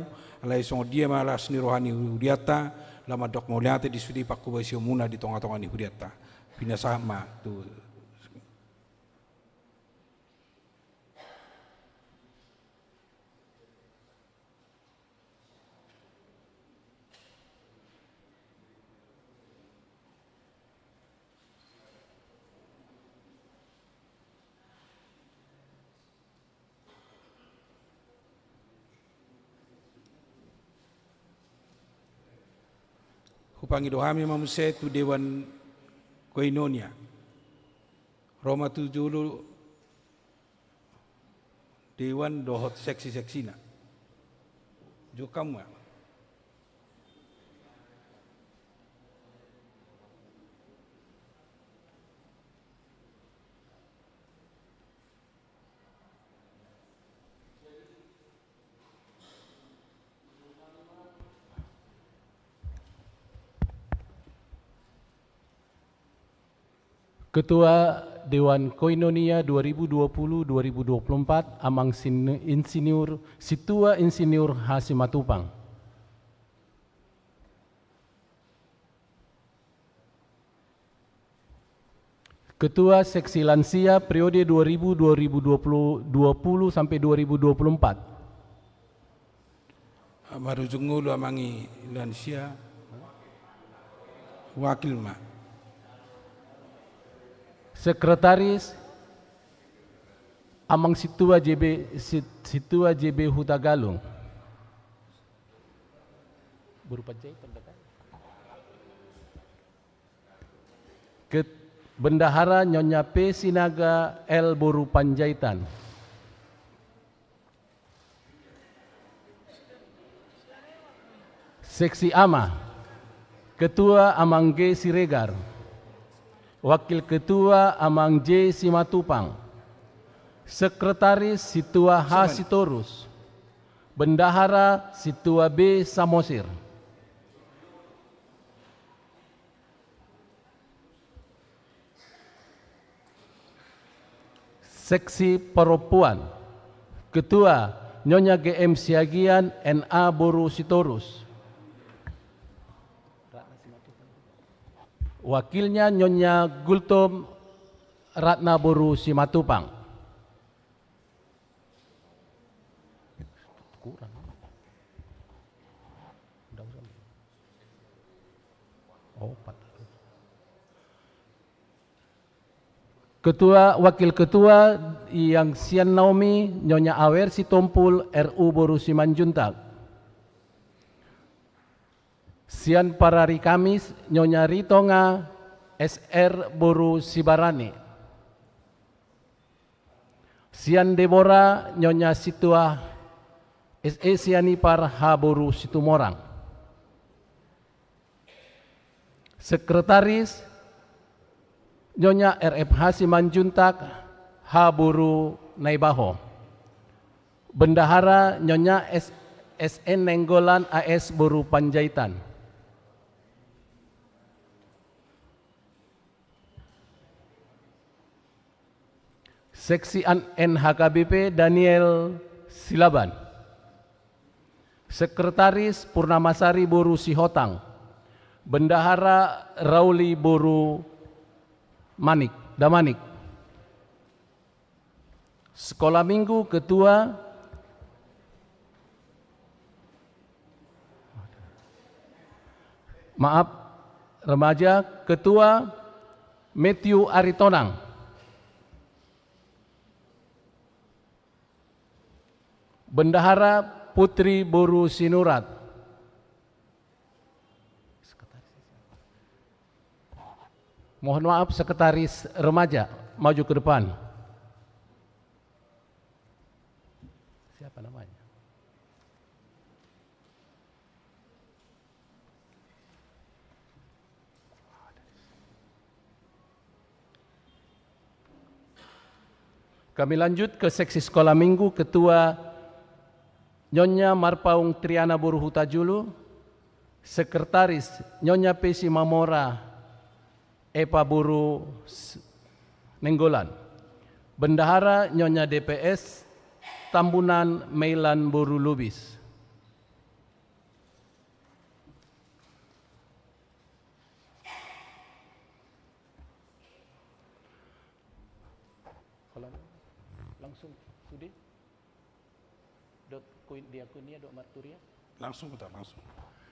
alai songon dia ma las ni roha ni hurianta, lam mandok mauliate di sude panghobasionmuna di tonga-tonga ni hurianta. Pinasahat ma tu Hupangido hami ma muse tu Dewan Koinonia. Ro ma tu jolo Dewan dohot seksi-seksina. Jokam ma. Ketua Dewan Koinonia dua ribu dua puluh dua ribu dua puluh empat, Amang Sin-, Insinyur, Sintua Insinyur H. Simatupang. Ketua Seksi Lansia periode dua ribu, dua ribu dua puluh, dua puluh sampai dua ribu dua puluh empat. Marujung ngolu Amang i lansia. Wakil ma. Sekretaris, Amang Sintua J B, Sit-, Sintua J B Hutagalung. Boru Panjaitan, kan? Ket-, Bendahara Nyonya P. Sinaga L. Boru Panjaitan. Seksi Ama, Ketua Amang G. Siregar. Wakil Ketua Amang J. Simatupang. Sekretaris Sintua H. Sitorus. Bendahara Sintua B. Samosir. Seksi Parompuan. Ketua, Nyonya G M Siagian N A Boru Sitorus. Wakilnya Nyonya Gultom Ratna Boru Simatupang. Kurang. Opat. Ketua, Wakil Ketua, Yang Sian Naomi, Nyonya Awer Sitompul, R U Boru Simanjuntak. Sian Parari Kamis, Nyonya Ritonga, S R Boru Sibarani. Sian Debora, Nyonya Sintua S E Sianipar H. Boru Situmorang. Sekretaris, Nyonya R F H. Simanjuntak H. Boru Naibaho. Bendahara, Nyonya S-, S N Nainggolan A S Boru Panjaitan. Seksi N H K B P Daniel Silaban. Sekretaris Purnamasari boru Sihotang. Bendahara Rauli boru Manik, Damanik. Sekolah Minggu, ketua, maaf, remaja, ketua Matthew Aritonang. Bendahara Putri boru Sinurat. Mohon maaf, sekretaris remaja, maju ke depan. Siapa namanya? Kami lanjut ke seksi sekolah minggu, ketua Nyonya Marpaung Triana boru Hutajulu, sekretaris Nyonya P C Mamora Epa boru S-, Nenggolan, bendahara Nyonya D P S Tambunan Meilan boru Lubis. Langsung sude. Dot koin diakonia dot marturia. Langsung, Pak, langsung.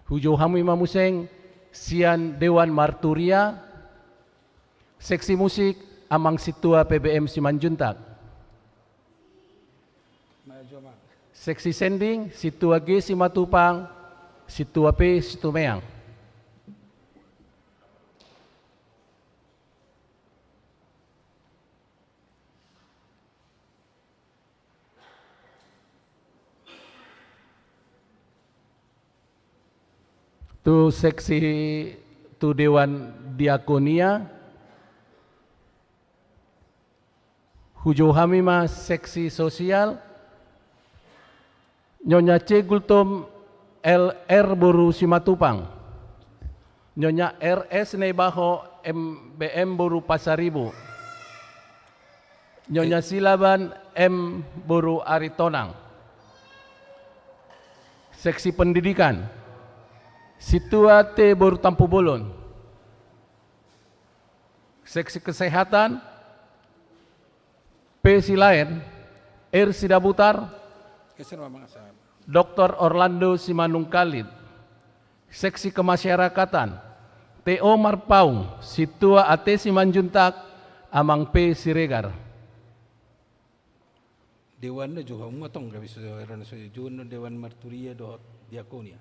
Hujou hami ma muse sian Dewan Marturia. Seksi musik, Amang Sintua P B M Simanjuntak. Seksi sending, Sintua G Simatupang, Sintua P Situmeang. Tu seksi, tu Dewan Diakonia, hujou hami ma seksi sosial, Nyonya C Gultom L R boru Simatupang, Nyonya R S Naibaho M B M boru Pasaribu, Nyonya Silaban M boru Aritonang. Seksi pendidikan, Sintua T boru Tampubolon. Seksi kesehatan, P Silaen, R Sidabutar, Doktor Orlando Simanungkalit. Seksi kemasyarakatan, T O Marpaung, Sintua A T Simanjuntak, Amang P Siregar. Dewan do jo hamu ma tong, gabe so erana so jo Dewan Marturia dohot Diakonia.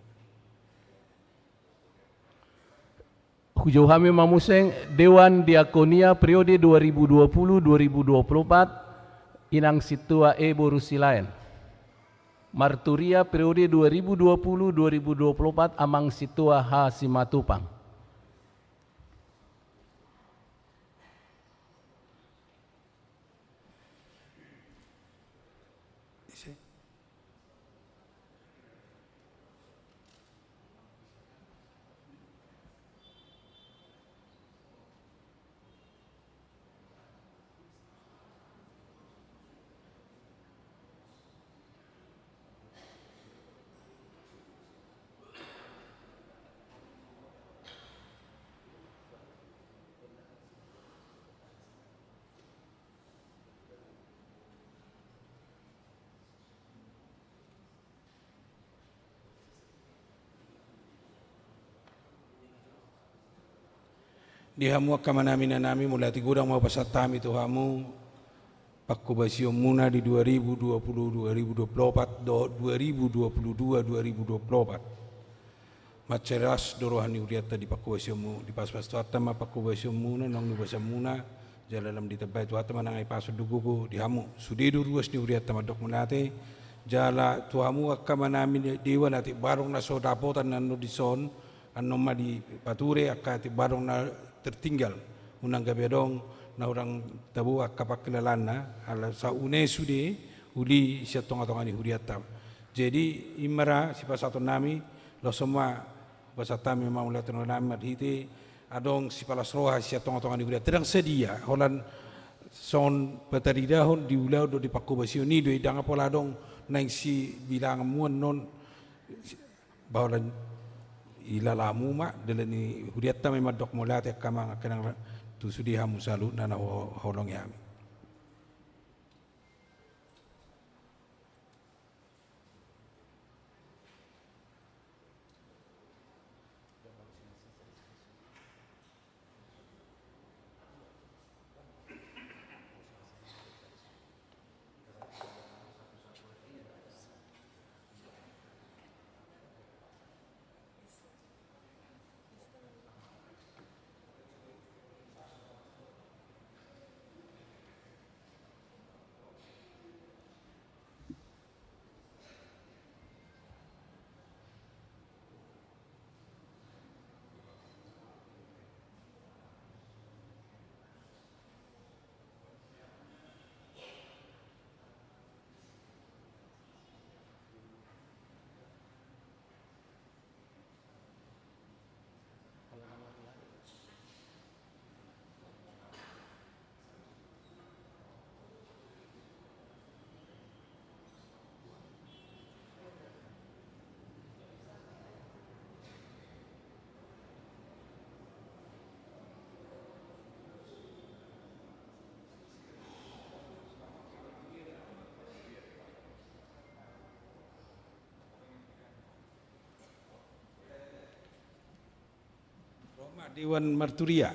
Hujou hami ma muse Dewan Diakonia periode dua ribu dua puluh dua ribu dua puluh empat, Inang Sintua E boru Silaen. Marturia periode dua ribu dua puluh dua ribu dua puluh empat, Amang Sintua H Simatupang. Di hamu angka amanami, inanami, mauliate godang ma hupasahat hami tu hamu panghobasionmuna di dua ribu dua puluh, dua ribu dua puluh opat dohot dua ribu dua puluh dua, dua ribu dua puluh opat. Mansai las do roha ni hurianta di panghobasionmu, dipasupasu Tuhanta ma panghobasionmuna, naung niubasanmuna, jala lam ditambai Tuhanta ma nang ai pasu dugugu di hamu. Sude do ruas ni hurianta mandok mauliate, jala tu hamu angka amanami, dewa na timbadong na so dapotan annon dison, annon ma dipature angka timbadong na tertinggal. Unang gabe adong na hurang tabo angka pangkilalaanna, ala saune sude uli sian tongatonga ni hurianta. Jadi, i ma ra sipasahatonnami, laos on ma hupasahat hami ma mauliate nami marhite adong sipalas roha sian tongatonga ni hurianta. Ndang sadia, holan Songon pataridahon di ulaon dohot di panghobasion i do i, ndang pola adong naeng sibilangan muan non, baholan ilalamu ma, dalan ni hurianta ma i mandok mauliate angka amang angka inang tu sude hamu saluhutna na huha-, huhaholongi hami. Ro ma Dewan Marturia.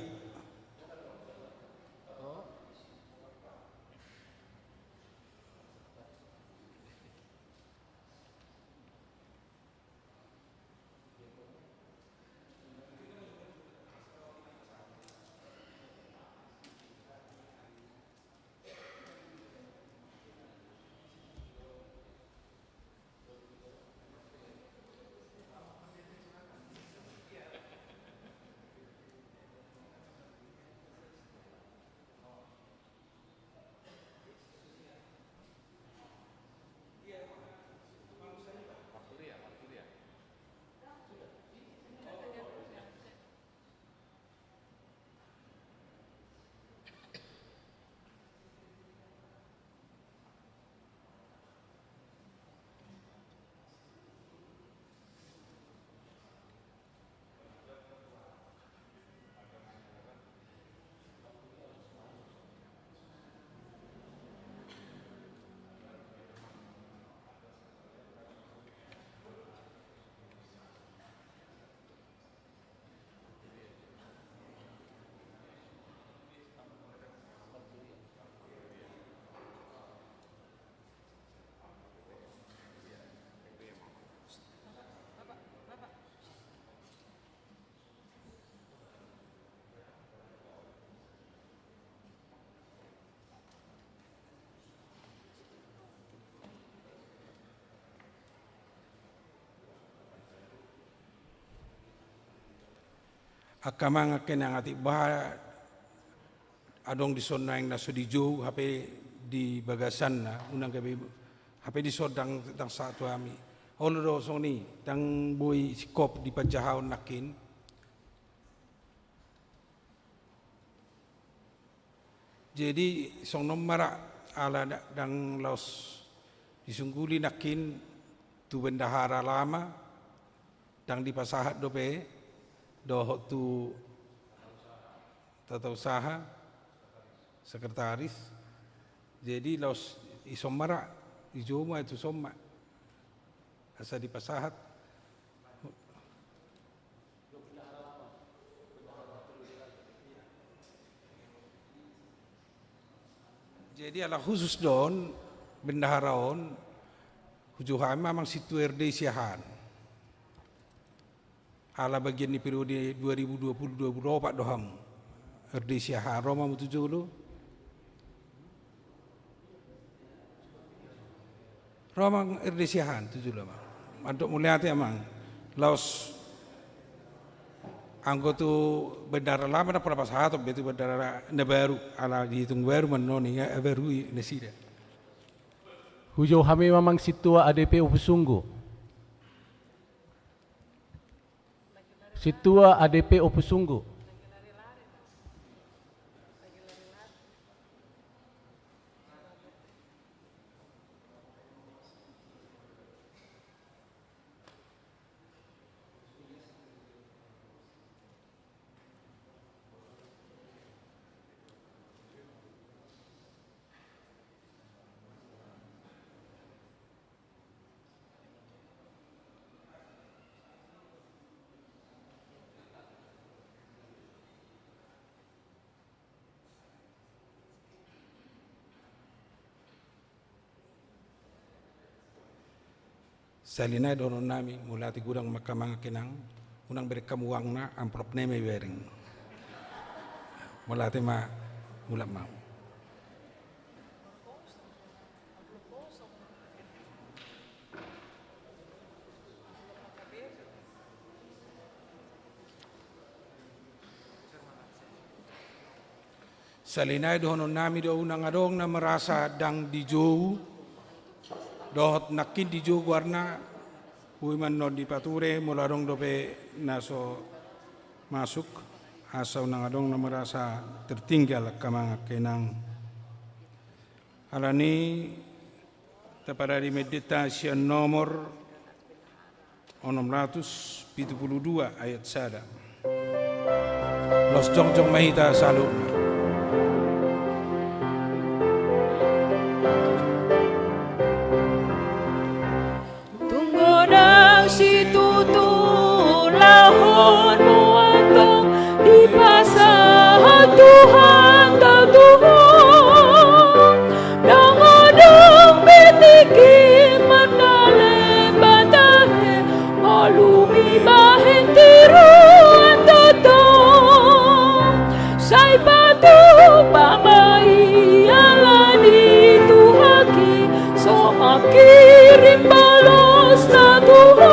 Angka amang angka inang, atik boha adong dison naeng na so dijou hape di bagasanna, unang gabe hape dison ndang, ndang sahat tu hami. Olo do songon i, ndang boi singkop di panjahaon nangkin. Jadi songon on ma ra, ala nda-, ndang laos disungguli nangkin tu bendahara lama, ndang dipasahat dope dohot tu tata usaha, sekretaris. Jadi laos dison ma ra, dijou ma tuson ma asa dipasahat. Jadi ala khusus do on, bendahara on, hujou hami ma amang sintua R D Siahaan. Ala bagian ni periode dua ribu dua puluh dua puluh opat do hamu. R D Siahaan, ro ma hamu tu jolo. Ro amang R D Siahaan tu jolo amang. Mandok mauliate amang. Laos anggo tu bendahara lama ndang pola pasahaton be tu bendahara na baru, ala dihitung baru ma annon i, nga baru i nasida. Hujou hami ma amang sintua A D P Ompusunggu. Sintua A D P Ompusunggu. Sahali nai dohonon nami, mauliate godang ma hamu amang inang, unang bereng hamu uangna, amplop nai ma ibereng. Mauliate ma, mulak ma. Sahali nai dohonon nami do, unang adong na merasa ndang dijou dohot nangkin dijou goarna, boi ma annon dipature molo adong dope na so masuk, asa unang adong na merasa tertinggal hamu amang inang. Alani i taparade ma endenta sian nomor onom ratus pitu pulu dua ayat sada. Laos jongjong ma hita saluhutna. Tung godang situtu ulaonmu antong dipasahat Tuhanta tu ho. Ndang adong be tingki mangalehon batahe, molo hubahen tiruan tongtong. Sai patupa ma i alani Tuhanki so mangkirim balosna tu ho.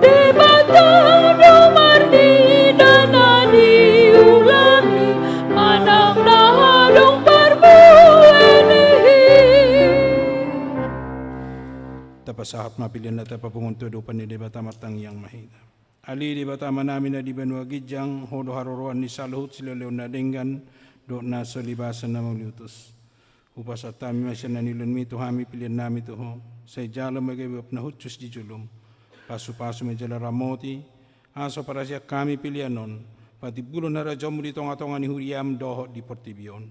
Debata do marnida na niulami manang na adong parbuena i. Tapasahat ma pelean na tapapungu tu adopan ni Debata, martangiang ma hita. Ale Debata Amanami na di banua ginjang, Ho do haroroan ni saluhut silehonlehon na denggan dohot na so libasan na mauliutus. Hupasahat hami ma sian na niulami tu hami pelean nami tu Ho, sai jalo ma gabe uap na hushus di jolom. Pasupasu ma jala ramoti, asa huparasian hami pelean on patimbulhon harajaonmu di tongatonga ni huriam dohot di portibi on.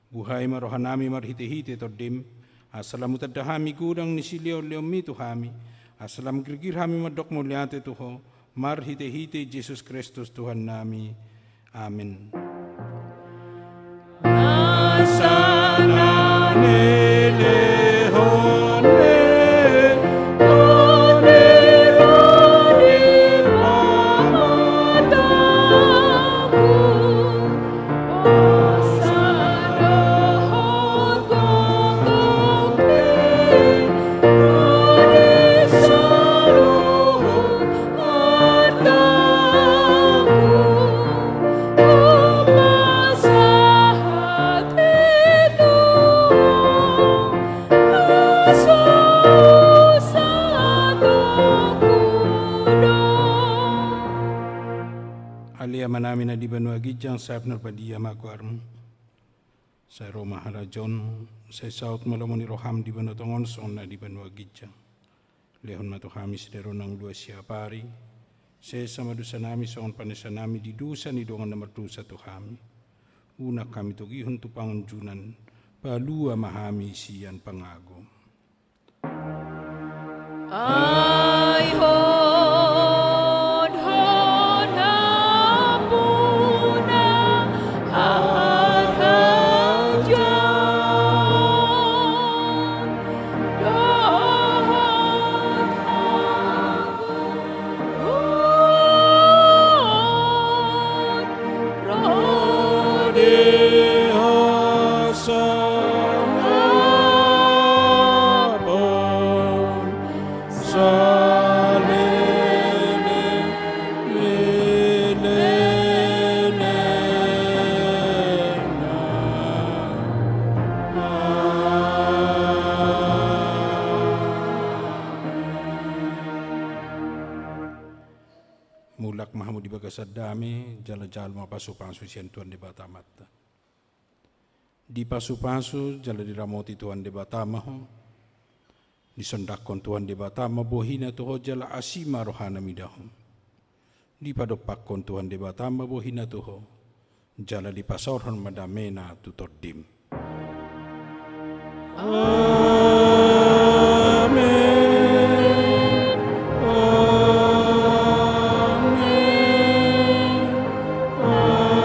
Buhai ma rohanami marhitehite Tondim, asa lam hutanda hami godang ni silehonlehonmi tu hami, asa lam girgir hami mandok mauliate tu Ho, marhitehite Jesus Kristus Tuhannami. Amen. Asa na nilehon ni Tondim i ma mataku. Ale Amanami na di banua ginjang, sai pinarbadia ma goarmu. Sai ro ma harajaonmu, sai saut ma lomo ni roham di banua tonga on songon na di banua ginjang. Lehon ma tu hami sadari on hangoluan siapari, sesa ma dosanami songon panesanami di dosa ni dongan na mardosa tu hami. Unang hami togihon tu pangunjunan, palua ma hami sian pangago. Ai Ho do hampuna, harajaon dohot hagogotan ro di hasangapon saleleng ni lelengna. Amen. Mulak ma hamu di bagasan dame, jala jalo ma pasupasu sian Tuhan Debata Amanta. Dipasupasu jala diramoti Tuhan Debata ma ho. Disondangkon Tuhan Debata ma bohina tu ho jala asi ma rohana mida ho. Dipadompakkon Tuhan Debata ma bohina tu ho, jala dipasaorhon ma damena tu tondim. Amen. Amen. Amen.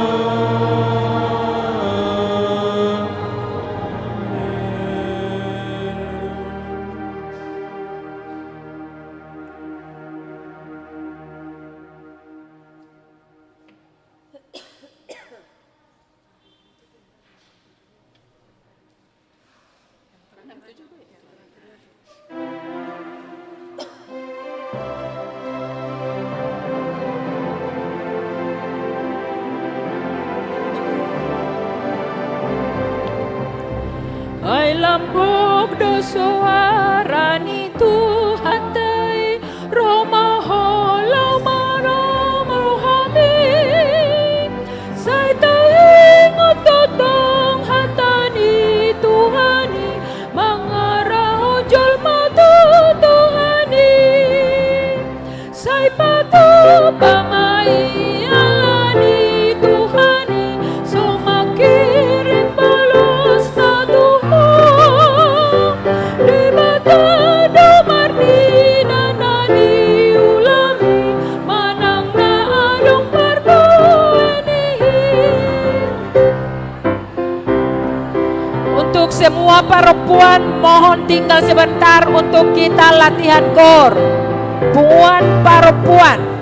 Soara ni Tuhanta i, ro ma Ho laho manomu hami. Sai taingot tongtong hata ni Tuhan i, mangarahon jolma tu Tuhan i. Sai patupa ma i ala ni Tuhan i, so mangkirim bolosna tu ho. Debata do marnida na niula mi, manang na adong parbue ni i. Untuk semua parompuan, mohon tinggal sebentar untuk kita latihan koor. Punguan parompuan.